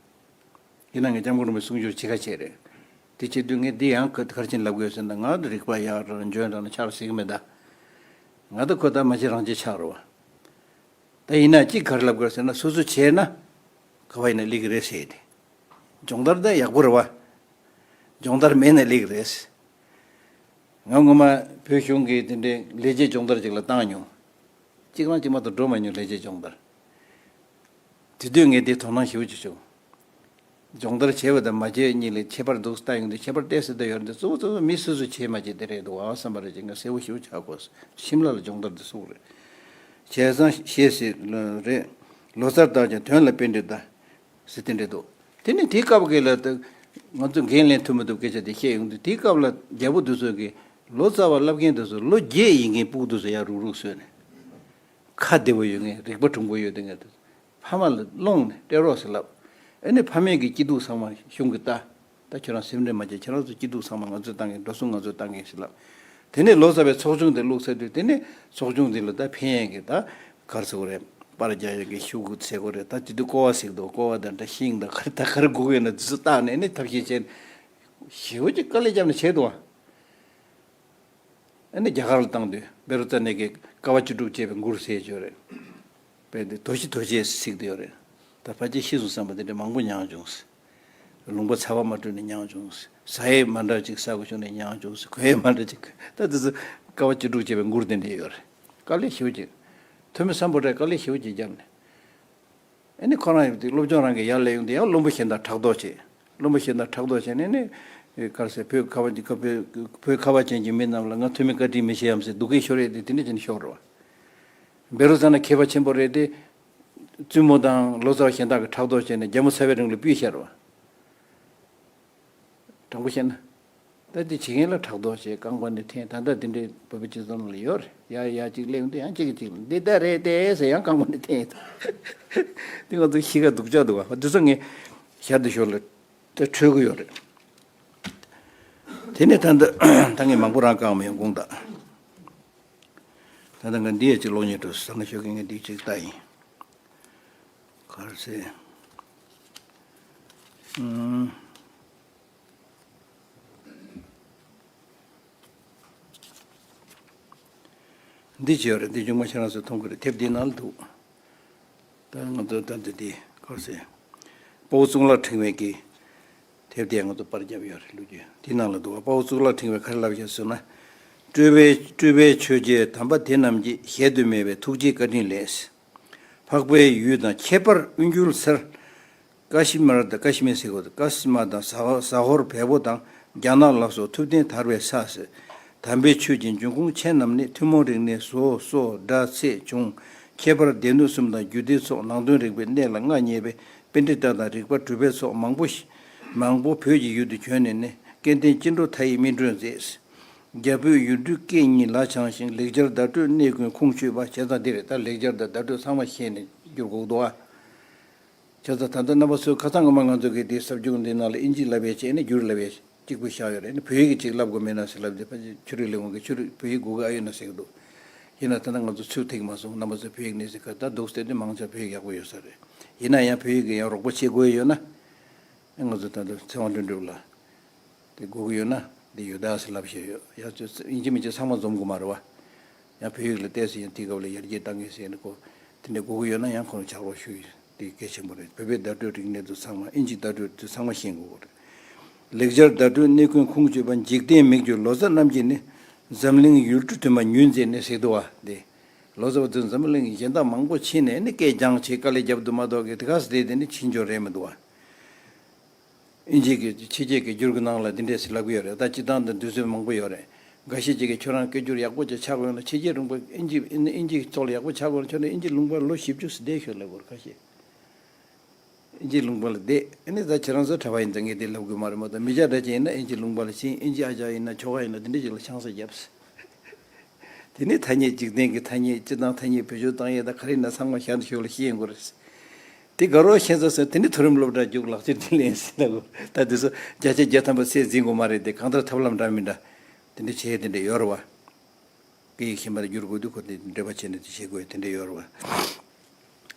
ཡིན་ན་ངས་སྐྱབས་མགོན་རིན་པོ་ཆེའི་གསུང་སྒྱུར་བྱེད་ཁ་བྱས་རེད། དེ་བྱེད་དུས་ངས་འདི་ཡང་ག་ག་རེ་བྱས་ནས་ལབ་དགོས་ཟེར་ན། ང་རིག་པ་ཡག་ར་འཇོན་ར་ན་ཆགས་ཟེར་གི་མེད་ད། ང་ད་ཁོ་ད་མ་བྱེད་རང་བྱེད་ཆགས་རེད་བ། ད་ཡིན་ན་གཅིག་ག་རེ་ལབ་དགོས་ཟེར་ན། སོ་སོ་བྱས་ན་ག་བ་ཡིན་ན་སླེབས་ཀྱི་རེད་ཟེར་ཏེ། སྦྱོང་བརྡར་ད་ཡག་པོ་རེད་བ། སྦྱོང་བརྡར་མེད་ན་སླེབས་ཀྱི་རེད། ང་སྔོན་མ་བོད་གཞུང་གི་དེ་འདྲའི་ལས་བྱེད་སྦྱོང་བརྡར་ཅིག་ལ་བཏང་མྱོང་། གཅིག་རང་གཅིག་མ་གཏོགས་འགྲོ་མ་མྱོང་ལས་བྱེད་སྦྱོང་བརྡར། དེ་དུས་ངས་དེ་དོ་སྣང་ཞེ་པོ་ཅིག་བྱུང་། སྦྱོང་བརྡར་བྱས་པ་དང་མ་བྱས་གཉིས་ལ་ཁྱད་པར་འདུག་ལྟ་ཡོང་དུས་ཁྱད་པར་ཏོག་ཙམ་ད་ཡོད་རེད། གཙོ་བོ་གཙོ་བོ་མི་སོ་སོས་བྱས་མ་བྱས་དེ་རེད་འདུག་ཨ་བསམ་པ་རེད་ཅེས་ང་གསལ་པོ་ཞེ་པོ་ཆགས་གོ། ཁྱིམ་ལ་ལ་སྦྱོང་བརྡར་དེ་སུ་རེད། བྱས་ཙང་ཞེས་ཟེར་རེད། ལོ་ཙཱར་བརྟགས་ཀྱང་དོན་ལ་པཎྜི་ཏ་ཟེར་དེ་འདྲ་འདུག་དེ་ནས་དེའི་སྐབས་ཀྱི་ལ་ད་ང་ཚོ་འགན་ལེན་ཐུབ་མི་ཐུབ་སྐད་ཆ་དེ་བཤད་ཡོང་དུས། དེའི་སྐབས་ལ་རྒྱལ་པོ་དེ་ཚོ་གིས་ལོ་ཙཱ་བ་བསླབ་མཁན་དེ་ཚོ་ལོ་བརྒྱད་ཡིན་མཁན་ཕྲུ་གུ་དེ་ཚོ་ཡར་རུག་རུག་བཟོས་ནས། ཁ་བདེ་བོ་ཡོད་མཁན། རིག་པ་གྲུང་པོ་ཡོད་མཁན་དེ་ཚོ་ཕ་མ་ལ་སློང་ནས་སྤྲད་རོགས་ཟེར་ལབ། ཨ་ནི་ཕ་མས་ཀྱི་སྐྱིད་སྡུག་ཚང་མ་གཞུང་གིས་ལྟ། ད་ཁྱོད་རང་སེམས་ཁྲལ་མ་བྱེད། ཁྱེད་རང་ཚོ་སྐྱིད་སྡུག་ཚང་མ་ང་ཚོས་བཏང་གི། འགྲོ་སོང་ང་ཚོས་བཏང་གི་ཟེར་ལབ། དེ་ནས་ལོ་ཙཱ་བའི་ཚོགས་ཆུང་དེ་བླུགས་ཚར་དུས། དེ་ནས་ཚོགས་ཆུང་དེ་ལ་ད་ཕན་ཡས་ཀྱི་ད་ག་རེ་ཟེར་དགོས་རེད། པར་རྒྱག་ཡས་ཀྱི་ཤོག་གུ་ཟེར་དགོས་རེད། ད་དེ་དུས་ཀོ་བ་ཟེར་གི་འདུག་ཀོ་བ་དང་འདྲ་ཤིང་དང་ག་རེ་ད་ག་རེ་དགོས་ཀྱི་ཡོད་ན་དེ་ཚོ་བཏགས་ནས། ཨ་ནི་ཐབས་ཤེས་བྱས་ནས་ཞེ་པོ་ཅིག་དཀའ་ལས་བརྒྱབ་ནས་བྱས་འདུག་བ། ཨ་ནི་རྒྱ་གར་ལ་བཏང་དུས་བཻ་རོ་ཙ་ན་གིས་ཀ་བ་བཅུ་དྲུག་ཅེས་པའི་མགུར་ཟེར་ཡོད་རེད། དཔེ་འདི་དོ་ཤི་དོ་ཤི་ཟེར་གྱི་ཡོད་རེད། ད་ཕལ་ཆེར་ཤི་སོང་བསམ་པ་དེ་འདྲ་མང་པོ་མྱངས་བྱུང་། ལུང་པ་ཚ་བ་མ་བཀྲུས་ནས་མྱངས་བྱུང་། ཟ་ཡས་མ་འདྲ་ཅིག་ཟ་དགོས་བྱུང་ནས་མྱངས་བྱུང་། གོན་ཡས་མ་འདྲ་ཅིག་ད་དེ་ཚོ་ཀ་བ་བཅུ་དྲུག་ཅེས་པའི་མགུར་དེ་འདྲ་ཡོད་རེད། དཀའ་ལས་ཞེ་པོ་ཅིག་ཐོན་མི་སམ་བྷོ་ཊས་དཀའ་ལས་ཞེ་པོ་ཅིག་བརྒྱབ་ནས། ཨ་ནི་ཁོ་རང་ཡོད་དུས་སློབ་སྦྱོང་རང་གིས་ཡར་སླེབས་ཡོང་དུས་ཡང་བླུན་པོ་གཞན་དང་ཕྲག་དོག་བྱེད། བླུན་པོ་གཞན་དང་ཕྲག་དོག་བྱས་ནས་ནི། ག་རེ་ཟེར། བོད་ཁ་བ་ཅན་གྱི་བོད་ཁ་བ་ཅན་གྱི་མི་རྣམས་ལ་ང་ཐུགས་མི་བཀའ་དྲིན་མི་ཤེས་ཡམ་ཟེར་སྡུག་སྐད་ཤོར་ཡས་དེ་དེ་འདྲ་བྱས་ནས་ཤོར་རེད་བ། བེ་རོ་ཚ་ན་མཁས་པ་ཆེན་པོ་རེད་དེ། བཙུན་མོ་དང་ལོ་ཙཱ་བ་གཞན་དག་གིས་ཕྲག་དོག་བྱས་ནས་རྒྱ་མོ་ཚ་བའི་རིང་ལ་སྤུས་ཤར་བ། དྲང་པོ་བཤད་ན། ད་འདི་བྱེད་མཁན་ལ་ཕྲག་དོག་བྱས་རྐང་པ་ནས་འཐེན། ད་ལྟ་འདི་འདྲའི་བོད་པའི་སྤྱི་ཚོགས་ནང་ལ་ཡོད་རེད། ཡར་ཡར་གཅིག་སླེབས་འདུག་ཡང་གཅིག་གིས་གཅིག་ལ་འདི་ལྟ་རེད་དེ་ཟེར་ཡང་རྐང་པ་ནས་འཐེན་ཡོད། འདི་ང་ཚོ་གཤིས་ཀ་སྡུག་ཅག་འདུག་བ། འདི་ཚོ་ངས་ཞར་དུ་ཞོར་ལ་ད་འཕྲོད་ཀྱི་ཡོད་རེད། དེ་ནས་ད་ལྟ་ད་ངས་མང་པོ་རང་བཀག་མ་ཡོང་དགོངས་དག་ད་ལྟ་ང་འདི་ཡས་གཅིག་ཀློག་སྙིང་འདོད་སོང་། ན་ཤོད་ཀྱི་ངས་འདི་གཅིག་ལྟ་ཡིན། ག་རེ་ཟེར། ཨུམ། འདི་ཅི་ཡོད་རེད། འདི་གཞུང་མ་ཁྱེད་རང་ཚོས་མཐོང་གི་རེད། དེབ་འདི་ནང་ལ་འདུག་ད་ང་ཚོ་ད་འདི་འདི་ག་རེ་ཟེར། དཔའ་བོ་གཙུག་ལག་ཕྲེང་བའི་གི་དེབ་དེ་ང་ཚོ་པར་བརྒྱབ་ཡོད་རེད། ལོ་རྒྱུས་འདི་ནང་ལ་འདུག་དཔའ་བོ་གཙུག་ལག་ཕྲེང་བས་ག་རེ་ལབ་བཞག་ཟེར་ན། སྤྲུལ་པའི་སྤྲུལ་པའི་ཆོས་རྗེ་དམ་པ་དེ་རྣམས་ཀྱིས་གཞལ་དུ་མེད་པའི་ཐུགས་རྗེའི་བཀའ་དྲིན་ལས། འཕགས་པའི་ཡུལ་དང་ཁྱད་པར་དབུས་འགྱུར་སེར། ཀ་ཤི་མར་དང་། ཀ་ཤི་མིར་ཟེར་དགོས། ཀ་ཤི་མ་དང་ཟ་ཧོར་བལ་པོ་དང་རྒྱ་ནག་ལ་སོགས་ཐུབ་བསྟན་དར་བའི་ས་ཟེར། དམ་པའི་ཆོས་ཀྱི་འབྱུང་ཁུངས་ཆེ་རྣམས་ནི་ཐུན་མོང་རིག་གནས་བཟོ་གསོ་སྒྲ་ཚད་འབྱུང་། ཁྱད་པར་སྡེ་སྣོད་གསུམ་དང་རྒྱུད་སྡེའི་ཚོགས། ནང་དོན་རིག་པའི་གནས་ལ་མངའ་བརྙེས་པའི་པཎྜི་ཏ་དང་རིག་པ་གྲུབ་པའི་ཚོགས་མང་པོ་ཞིག་མང་པོ་བོད་ཀྱི་ཡུལ་དུ་བྱོན་ནས་ནི་སྐལ་ལྡན་སྐྱེ་འགྲོ་མཐའ་ཡས་སྨིན་གྲོལ་མཛད། རྒྱ་བོད་ཡུལ་གྲུའི་སྐད་གཉིས་ལ་སྦྱངས་ཤིང་། ལེགས་སྦྱར་བརྡ་སྤྲོད་གནས་ཀུན་ཁུངས་བཅོལ་བ། བྱས་ཙང་འདི་རེད། ད་ལེགས་སྦྱར་དང་བརྡ་སྤྲོད་ཚང་མ་ཤེས་ནས་བསྒྱུར་དགོས་འདུག་ཨ། བྱས་ཙང་ད་ལྟ་རྣམ་པ་ཚོས་ཁ་སང་གི་མ་ང་ཚོ་གི་དེ་གསར་འགྱུར་འདི་ནང་ལ་ཨིན་ཇི་ལབ་ཡས་བྱས་ནས་བསྒྱུར་ལབ་ཡས་གཅིག་པུ་བཞག་ཡོད་རེད། ནི་བོད་ཡིག་གི་གཅིག་ལབ་དགོས་མེད་ན་ཟེར་ལབ་དེ། ཕལ་ཆེར་ཆོས་རིག་ལས་ཁུངས་ཀྱིས་ཆོས་རིག་བོད་ཡིག་དགོས་ཀྱི་ཨ་ཡོད་ན་ཟེར་གྱི་འདུག་ཡིན་ན་ད་ལྟ་ང་ཚོ་ཚུར་ཐེག་མ་སོང་། རྣམ་པ་ཚོས་བོད་ཡིག་གནས་ཚུལ་ག་ད་འདུག་ཟེར་དུས་མང་ཆེ་བོད་ཡིག་ཡག་པོ་ཡོད་ས་རེད། ཡིན་ན་ཡང་བོད་ཡིག་གི་ཡང་རོགས་པ་བྱེད་དགོས་ཡོད་ན། ང་ཚོ་ད་ལྟ་ཚེ་དབང་དོན་གྲུབ་ལགས་དེ་དགོས་ཀྱི་ཡོད་ན་འདི་ཡོད་ད་ཟེར་ལབ་བཞིན་ཡོད། ཡང་ཚོད་ཡིན་གཅིག་མིན་གཅིག་ཚང་མ་འཛོམས་དགོས་མ་རེད་བ། ཡང་བོད་ཡིག་ལ་བལྟས་ཟིན་ཡང་དེའི་སྐབས་ལ་ཡར་རྒྱས་གཏང་གི་ཟེར་ནས་ཁོ་དེ་འདྲ་དགོས་ཀྱི་ཡོད་ན་ཡང་ཁོང་ཕྱག་རོགས་ཞུ་ཡིན། དེ་གལ་ཆེན་པོ་རེད། བོད་པའི་བརྡ་སྤྲོད་རིག་གནས་དེ་ཚང་མ་ཨིན་ཇིའི་བརྡ་སྤྲོད་དེ་ཚང་མ་ཤེས་དགོས་རེད། ལེགས་སྦྱར་བརྡ་སྤྲོད་གནས་ཀུན་ཁུངས་བཅོལ་བ་འཇིག་རྟེན་མིག་གྱུར་ལོ་ཙཱ་རྣམས་ཀྱིས་ནི། འཛམ་གླིང་ཡུལ་གྲུ་དུ་མར་ཉུལ་མཛད་ནས་ཟེར་འདུག་བ། དེ་ལོ་ཙཱ་བ་ཚོས་འཛམ་བུ་གླིང་གི་གཞན་དག་མང་པོ་ཕྱིན་ནས་ནི་སྐད་སྦྱངས་བྱས་དཀའ་ལས་བརྒྱབ་འདུག་མ་གཏོགས་ཀྱི་དེ་ག་ཟེར་དེ་ནི་ཕྱིན་ཆོག་རེད་མི་འདུག་བ། ཨིན་ཇི་གི་ཕྱི་རྒྱལ་གྱི་འགྱུར་གྱི་ནང་ལ་འདི་འདྲས་ཟེར་ལབ་ཀྱི་ཡོད་རེད། ད་སྤྱིར་བཏང་དང་དུས་ཚོད་མང་པོ་ཡོད་རེད། འགའ་ཤས་ཅིག་གིས་ཁྱོད་རང་སྐད་སྒྱུར་ཡག་པོ་ཅིག་ཆགས་དགོས་ན་ཕྱི་རྒྱལ་རིང་པོ་ཨིན་ཇི་ཨིན་ཨིན་ཇི་ཐོག་ལ་ཡག་པོ་ཆགས་དགོས་ན་ཁྱོད་རང་ཨིན་ཇི་ལུང་པར་ལོ་བཞི་བཅུ་ཙམ་བསྡད་ཤོག་ལབ་ཀྱི་ཡོད་རེད། ཁ་ཤས་ཨིན་ཇི་ལུང་པ་ལ་བསྡད། ཨ་ནི་ད་ཁྱེད་རང་ཚོ་གྲྭ་པ་ཡིན་ཙང་ངས་དེ་ལབ་དགོས་མ་རེད་མ་གཏོགས། མི་སྐྱ་འདྲ་ཅིག་ཡིན་ན་ཨིན་ཇི་ལུང་པ་ལ་ཕྱིན། ཨིན་ཇི་ཨ་ཅག་ཡིན་ན་ཁྱོ་ག་ཡིན་ན་དེ་འདྲ་ཅིག་ལ་ཆང་ས་བརྒྱབ། དེ་ནས་ཐ་སྙད་འཇིག་རྟེན་གྱི་ཐ་སྙད་སྤྱིར་བཏང་ཐ་སྙད་བེད་སྤྱོད་བཏང་ཡས་དང་ག་རེ་ཡིན་ན་ཚང་མ་ཞར་དུ་ཞོར་ལ་ཤེས་ཡོང་གི་རེད། དེ་དགའ་རོགས་ཤེས་ཚ་ཟེར། དེ་ནས་མཐོ་རིམ་སློབ་གྲྭ་རྒྱུགས་ལག་ཁྱེར་དེ་ལེན་ཟེར་ལབ་གོ། ད་དེ་ཚོ་བརྒྱ་ཆ་བརྒྱ་ཐམ་པ་ཚད་འཛིན་དགོས་མ་རེད་དེ། གང་ལྟར་ཐབས་ལམ་འདྲ་མི་འདྲ་དེ་འདྲ་བྱས་དེ་འདྲ་ཡོད་རེད་བ། སྐད་ཡིག་གཞན་པར་བསྒྱུར་དགོས་དུས་ཁོ་དེ་འབྲེལ་བ་བྱས་ནས་དེ་བྱེད་དགོས་དེ་འདྲ་ཡོད་རེད་བ།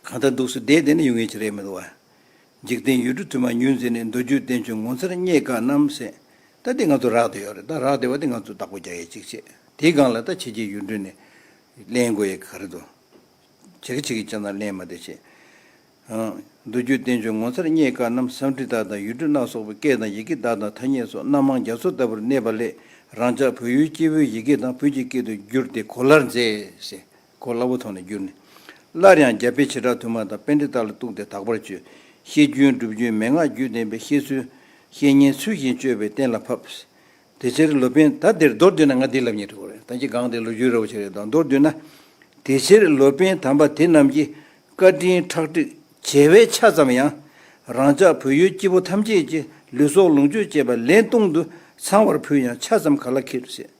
གང་ལྟར་འདུག་སེ་བསྡད་དེ་ནི་ཡོང་ངེས་ཅི་རེད་མི་འདུག་བ། འཇིག་རྟེན་ཡུལ་གྲུ་དུ་མར་ཉུལ་མཛད་ནས། མདོ་རྒྱུད་བསྟན་བཅོས་ངོ་མཚར་རྙེད་དཀའ་རྣམས་ཟེར། ད་དེ་ང་ཚོ་རག་བསྡད་ཡོད་རེད། ད་རག་བསྡད་པ་དེ་ང་ཚོ་བདག་པོ་རྒྱག་ཡས་གཅིག་བྱས། དེའི་སྒང་ལ་ད་ཕྱི་རྒྱལ་ཡུལ་གྲུ་ནས་ལེན་དགོས་ཡས་ག་རེ་འདུག་ཆེ་གི་ཆེ་གི་ཅང་ན་ལེན་མ་བདེ་བྱས། མདོ་རྒྱུད་བསྟན་བཅོས་ངོ་མཚར་རྙེད་དཀའ་རྣམས། སཾ་སྐྲྀ་ཏ་དང་ཡུལ་གྲུ་སྣ་ཚོགས་པའི་སྐད་དང་ཡི་གེ་བརྡ་དང་ཐ་སྙད་སོགས་སྣ་མང་རྒྱ་མཚོ་ལྟ་བུར་གནས་པ་ལས། རང་ཅག་བོད་ཡུལ་སྐྱེ་བོའི་ཡི་གེ་དང་བོད་ཀྱི་སྐད་དུ་བསྒྱུར་ཏེ་གོ་སླར་མཛད་ཟེར། གོ་སླ་བོ་ཐོག་ནས་བསྒྱུར་ནས། སླར་ཡང་རྒྱ་དཔེ་བྱེ་བྲག་དུ་མ་དང་པཎྜི་ཏ་ལ་གཏུགས་ཏེ་དག་པར་བཅོས། བཤད་རྒྱུན་སྒྲུབ་རྒྱུན་མན་ངག་བརྒྱུད་ལྡན་པའི་བཤད་སྲོལ་བཤད་ཉན་ཚུལ་བཞིན་བཅོས་པས་གཏན་ལ་ཕབ། དེ་ཕྱིར་ལོ་པཎ་ད་འདིར་མདོར་བསྡུས་ན་ང་འདི་ལབ་སྙིང་བྲོ་བ་རེད། ད་ཅི་གང་དེ་ལོ་རྒྱུས་རེ་བ་ཆེ་རེད་དང་མདོར་བསྡུས་ན། དེ་ཕྱིར་ལོ་པཎ་དམ་པ་དེ་རྣམས་ཀྱིས་བཀའ་དྲིན་ཁྲག་ཁྲིག་བྱེ་བའི་ཆ་ཙམ་ཡང་། རང་ཅག་བོད་ཡུལ་སྐྱེ་བོ་ཐམས་ཅད་ཀྱི་ལུས་སྲོག་ལོངས་སྤྱོད་བཅས་པ་ལན་སྟོང་དུ་ཚང་བར་ཕུལ་ཡང་ཆ་ཙམ་ག་ལ་འཁྱེར་ཟེར།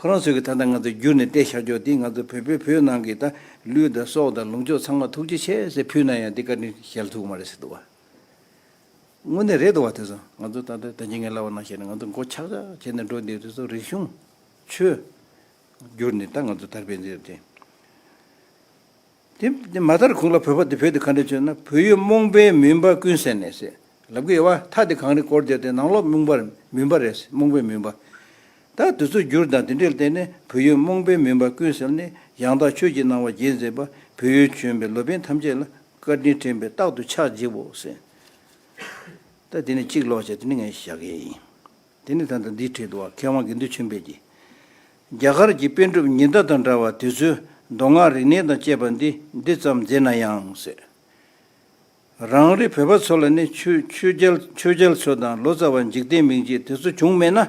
ཁོ་རང་ཚོས་ཀྱི་ད་ལྟ་ང་ཚོ་བསྒྱུར་ནས་བལྟས་བཞག་ཆོག་དེ་ང་ཚོ་བོད་པའི་བོད་ནང་གི་ད་ལུས་དང་སྲོག་དང་ལོངས་སྤྱོད་ཚང་མ་ཐུགས་རྗེ་ཆེ་ཟེར་ཕུལ་ན་ཡང་འདི་བཀའ་དྲིན་གཞལ་ཐུབ་མ་རེད་ཟེར་འདུག་བ། དངོས་གནས་རེད་འདུག་བ། དེ་ཚོ་ང་ཚོ་ད་ལྟ་ད་གིན་ངས་ལབ་པ་ནང་བཞིན་ང་ཚོ་མགོ་ཆག་ཆག་བྱས་ནས་འགྲོ་འདི་དེ་ཚོ་རིག་གཞུང་ཆོས་བསྒྱུར་ནས་ད་ང་ཚོ་དར་སྤེལ་མཛད་དེ། དེ་དེ་མ་མཐར་གོང་ལ་བོད་པ་དེ་བོད་དེ་ག་འདྲ་བྱུང་ན། བོད་ཡུལ་རྨོངས་པས་མུན་པ་ཀུན་སེལ་ནས་ཟེར་ལབ་གི་ཡོད་བ། མཐའ་དེ་གངས་རི་སྐོར་རྒྱབ་སྟེ་ནང་ལོགས་རྨོངས་པར་མུན་པ་རེད། རྨོངས་པའི་མུན་པ། ད་དེ་ཚོ་བསྒྱུར་དང་དེ་འདྲ་ལ་བརྟེན་ནས་བོད་ཡུལ་རྨོངས་པའི་མུན་པ་ཀུན་སེལ་ནས། ཡང་དག་ཆོས་ཀྱི་སྣང་བ་རྒྱས་མཛད་པ། བོད་ཡུལ་བྱོན་པའི་ལོ་པཎ་ཐམས་ཅད་ལ་བཀའ་དྲིན་དྲན་པས་རྟག་ཏུ་ཕྱག་བགྱིའོ་ཟེར། ད་དེ་ནས་གཅིག་ཀློག་བྱས་དེ་ནས་ངས་བཞག་གི་ཡིན། དེ་ནས་ད་ལྟ་འདི་བྲིས་འདུག་བ། མཁས་དབང་དགེ་འདུན་ཆོས་འཕེལ་གྱིས། རྒྱ་གར་གྱི་པཎ་གྲུབ་ཉི་ཟླ་དང་འདྲ་བ་དེ་ཚོའི་མདོ་སྔགས་རིག་གནས་དང་བཅས་པ་འདི་འདི་ཙམ་མཛད་ན་ཡང་ཟེར། རང་རེ་བོད་པ་ཚོ་ལ་ནི་ཆོས་ཆོས་རྒྱལ་ཆོས་རྒྱལ་ཚོ་དང་ལོ་ཙཱ་བ་འཇིག་རྟེན་མིང་རྗེ་དེ་ཚོ་བྱུང་མེད་ན།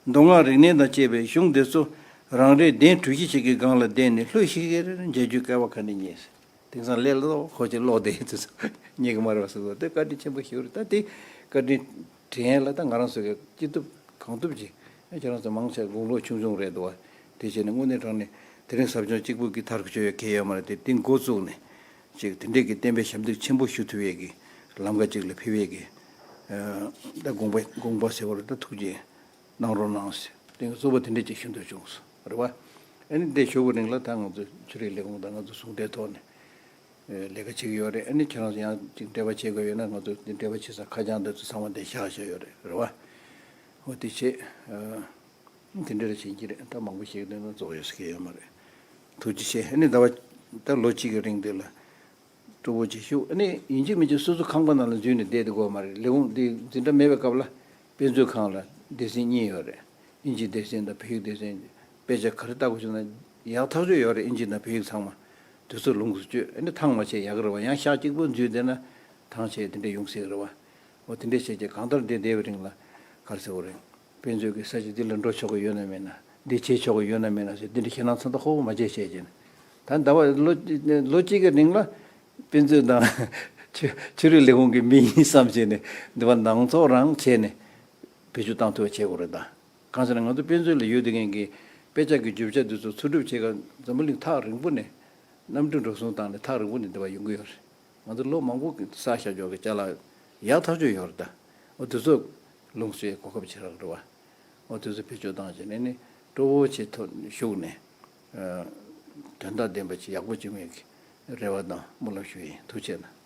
མདོ་སྔགས་རིག་གནས་དང་བཅས་པའི་གཞུང་དེ་ཚོ་རང་རེའི་གདན་གྲུ་བཞི་ཞིག་གི་སྒང་ལ་བསྡད་ནས་ལྷོད་ཤིག་གེར་མཇལ་རྒྱུའི་སྐལ་བ་ག་ནས་རྙེད། དེང་སང་ལས་སླ་པོ་ཁོ་ཅིག་ཀློག་བསྡད་དེ་ཚོ་རྙེད་གི་མ་རེད་པ་ཟེར་བ་དེ་བཀའ་དྲིན་ཆེན་པོ་ཞིག་རེད། ད་དེ་བཀའ་དྲིན་དྲན་ཡས་ལ་ད་ང་རང་ཚོ་གི་ཅི་ཐུབ་གང་ཐུབ་ཅིག་ཁྱེད་རང་ཚོ་མང་ཆེ་དགུང་ལོ་ཆུང་ཆུང་རེད་འདུག་བ། དེ་བྱས་ནས་དངོས་གནས་དྲང་གནས་དེ་རིང་ཟབ་སྦྱོང་གཅིག་པུ་གིས་མཐར་འཁྱོལ་ཡ་གང་ཡོད་མ་རེད་དེ། དེ་འགོ་བཙུགས་ནས་ཅིག་དེ་འདྲས་ཀྱི་བསྟན་པའི་ཞབས་འདེགས་ཆེན་པོ་ཞུ་ཐུབ་ཡས་ཀྱི་ལམ་ཁ་ཅིག་ལ་ཕེབས་ཡས་ཀྱི་ཨ་ད་དགོངས་པ་དགོངས་པ་ཟེར་བ་རེད། ད་ཐུགས་རྗེ་གནང་རོགས་གནང་ཟེར་དེ་གཙོ་བོ་དེ་འདྲས་ཅིག་ཞུ་འདོད་བྱུང་སོང་རེད་བ། ཨ་ནི་འདི་ཞུ་བ་རིང་ལ་ད་ང་ཚོ་ཆོས་རིག་ལས་ཁུངས་དང་ང་ཚོ་ཟུང་འབྲེལ་ཐོག་ནས་ཨེ་ལས་ཀ་བྱེད་ཀྱི་ཡོད་རེད། ཨ་ནི་ཁྱེད་རང་ཚོ་ཡང་ཅིག་འབྲེལ་བ་བྱེད་དགོས་ཡོད་ན་ང་ཚོ་འདི་འབྲེལ་བ་བྱེད་ས་ཁ་བྱང་འདི་ཚོ་ཚང་མ་འདི་བཞག་བཞག་ཡོད་རེད་རེད་བ། འོ་དེ་བྱས་ཨ་དེ་འདྲ་རེ་བྱེད་ཀྱི་རེད། ད་མང་པོ་ཞིག་འདི་ན་རྫོགས་ཡོད་ཟེར་གྱི་ཡོད་མ་རེད། ཐུགས་རྗེ་ཆེ། ཨ་ནི་ཟླ་བ་ད་ལོ་གཅིག་གི་རིང་འདི་ལ་སྤྲོ་པོ་ཅིག་བཞུགས། ཨ་ནི་ཡིན་གཅིག་མིན་གཅིག་སོ་སོ་ཁང་པ་ནང་ལ་འཛུལ་ནས་བསྡད་དེ་དགོས་མ་རེད། ལས་ཁུངས་འདི་འཛིན་གྲྭ་མེད་པའི་སྐབས་ལ་དཔེ་མཛོད་ཁང་ལ་སྡེ་ཚན་གཉིས་ཡོད་རེད། དབྱིན་ཇིའི་སྡེ་ཚན་དང་བོད་ཡིག་སྡེ་ཚན། དཔེ་ཆ་ག་རེ་ལྟ་དགོས་བྱུང་ན་ཡག་ཐག་ཆོད་ཡོད་རེད། དབྱིན་ཇི་དང་བོད་ཡིག་ཚང་མ་དུས་ཚོད་ལོངས་སུ་སྤྱོད། ཨ་ནི་ཐང་མ་ཆད་ཡག་གི་རེད་བ། ཡང་ཤག་གཅིག་པུ་འཛུལ་བསྡད་ན་ཐང་ཆད་དེ་འདྲ་ཡོང་སྲིད་གི་རེད་བ། འོ་དེ་འདྲ་བྱས་རྗེས་གང་ལྟར་འདི་བསྡད་པའི་རིང་ལ་ག་རེ་ཟེར་དགོས་རེད། དཔེ་མཛོད་ཀྱི་ས་ཆ་འདི་ལ་འགྲོ་ཆོག་གི་ཡོད་ན་མེད་ན། འདི་བྱེད་ཆོག་གི་ཡོད་ན་མེད་ན་ཟེར་འདི་འདྲ་ཁྱེད་རང་ཚོ་ད་ཧོ་ཧོ་མ་བྱེད་བྱས་བྱས་ནས། ད་ཟླ་བ་ལོ་ལོ་གཅིག་གི་རིང་ལ་དཔེ་མཛོད་དང་ཆོས་ཆོས་རིག་ལས་ཁུངས་ཀྱི་མི་ཡིན་བསམ་བྱས་ནས་འདི་བ་ནང་ཚོགས་རང་བྱས་ནས་བེད་སྤྱོད་བཏང་ཐུབ་པ་བྱེད་དགོས་རེད་ད། གང་ཟེར་ན་ང་ཚོ་དཔེ་མཛོད་ལ་ཡོད་དེ་མཁན་གྱི་དཔེ་ཆ་གི་རྒྱུ་ཆ་འདི་ཚོ་འཚོལ་སྒྲུབ་བྱེད་ག་འཛམ་བུ་གླིང་ཐག་རིང་པོ་ནས་གནམ་གྲུ་འགྲོ་སོང་བཏང་ནས་ཐག་རིང་པོ་ནས་འདི་བ་ཡོང་གི་ཡོད་རེད། ང་ཚོ་ལོ་མང་པོ་གི་བསགས་བཞག་ཆོག་གི་ཅ་ལག་ཡག་ཐག་ཆོད་ཡོད་རེད་ད། འོ་དེ་ཚོ་ལོངས་སུ་སྤྱོད་གོ་སྐབས་ཆེ་རག་རེད་བ། འོ་དེ་ཚོ་བེད་སྤྱོད་བཏང་བྱས་ནས་ནི་སྤྲོ་བོ་ཆེ་ཐོག་ཞུགས་ནས་ཨ་དོན་དག་ལྡན་པ་ཅིག་ཡག་པོ་བྱུང་ཡོད་ཀྱི་རེ་བ་དང་སྨོན་ལམ་ཞུ་ཡིན། ཐུགས་རྗེ་གནང་།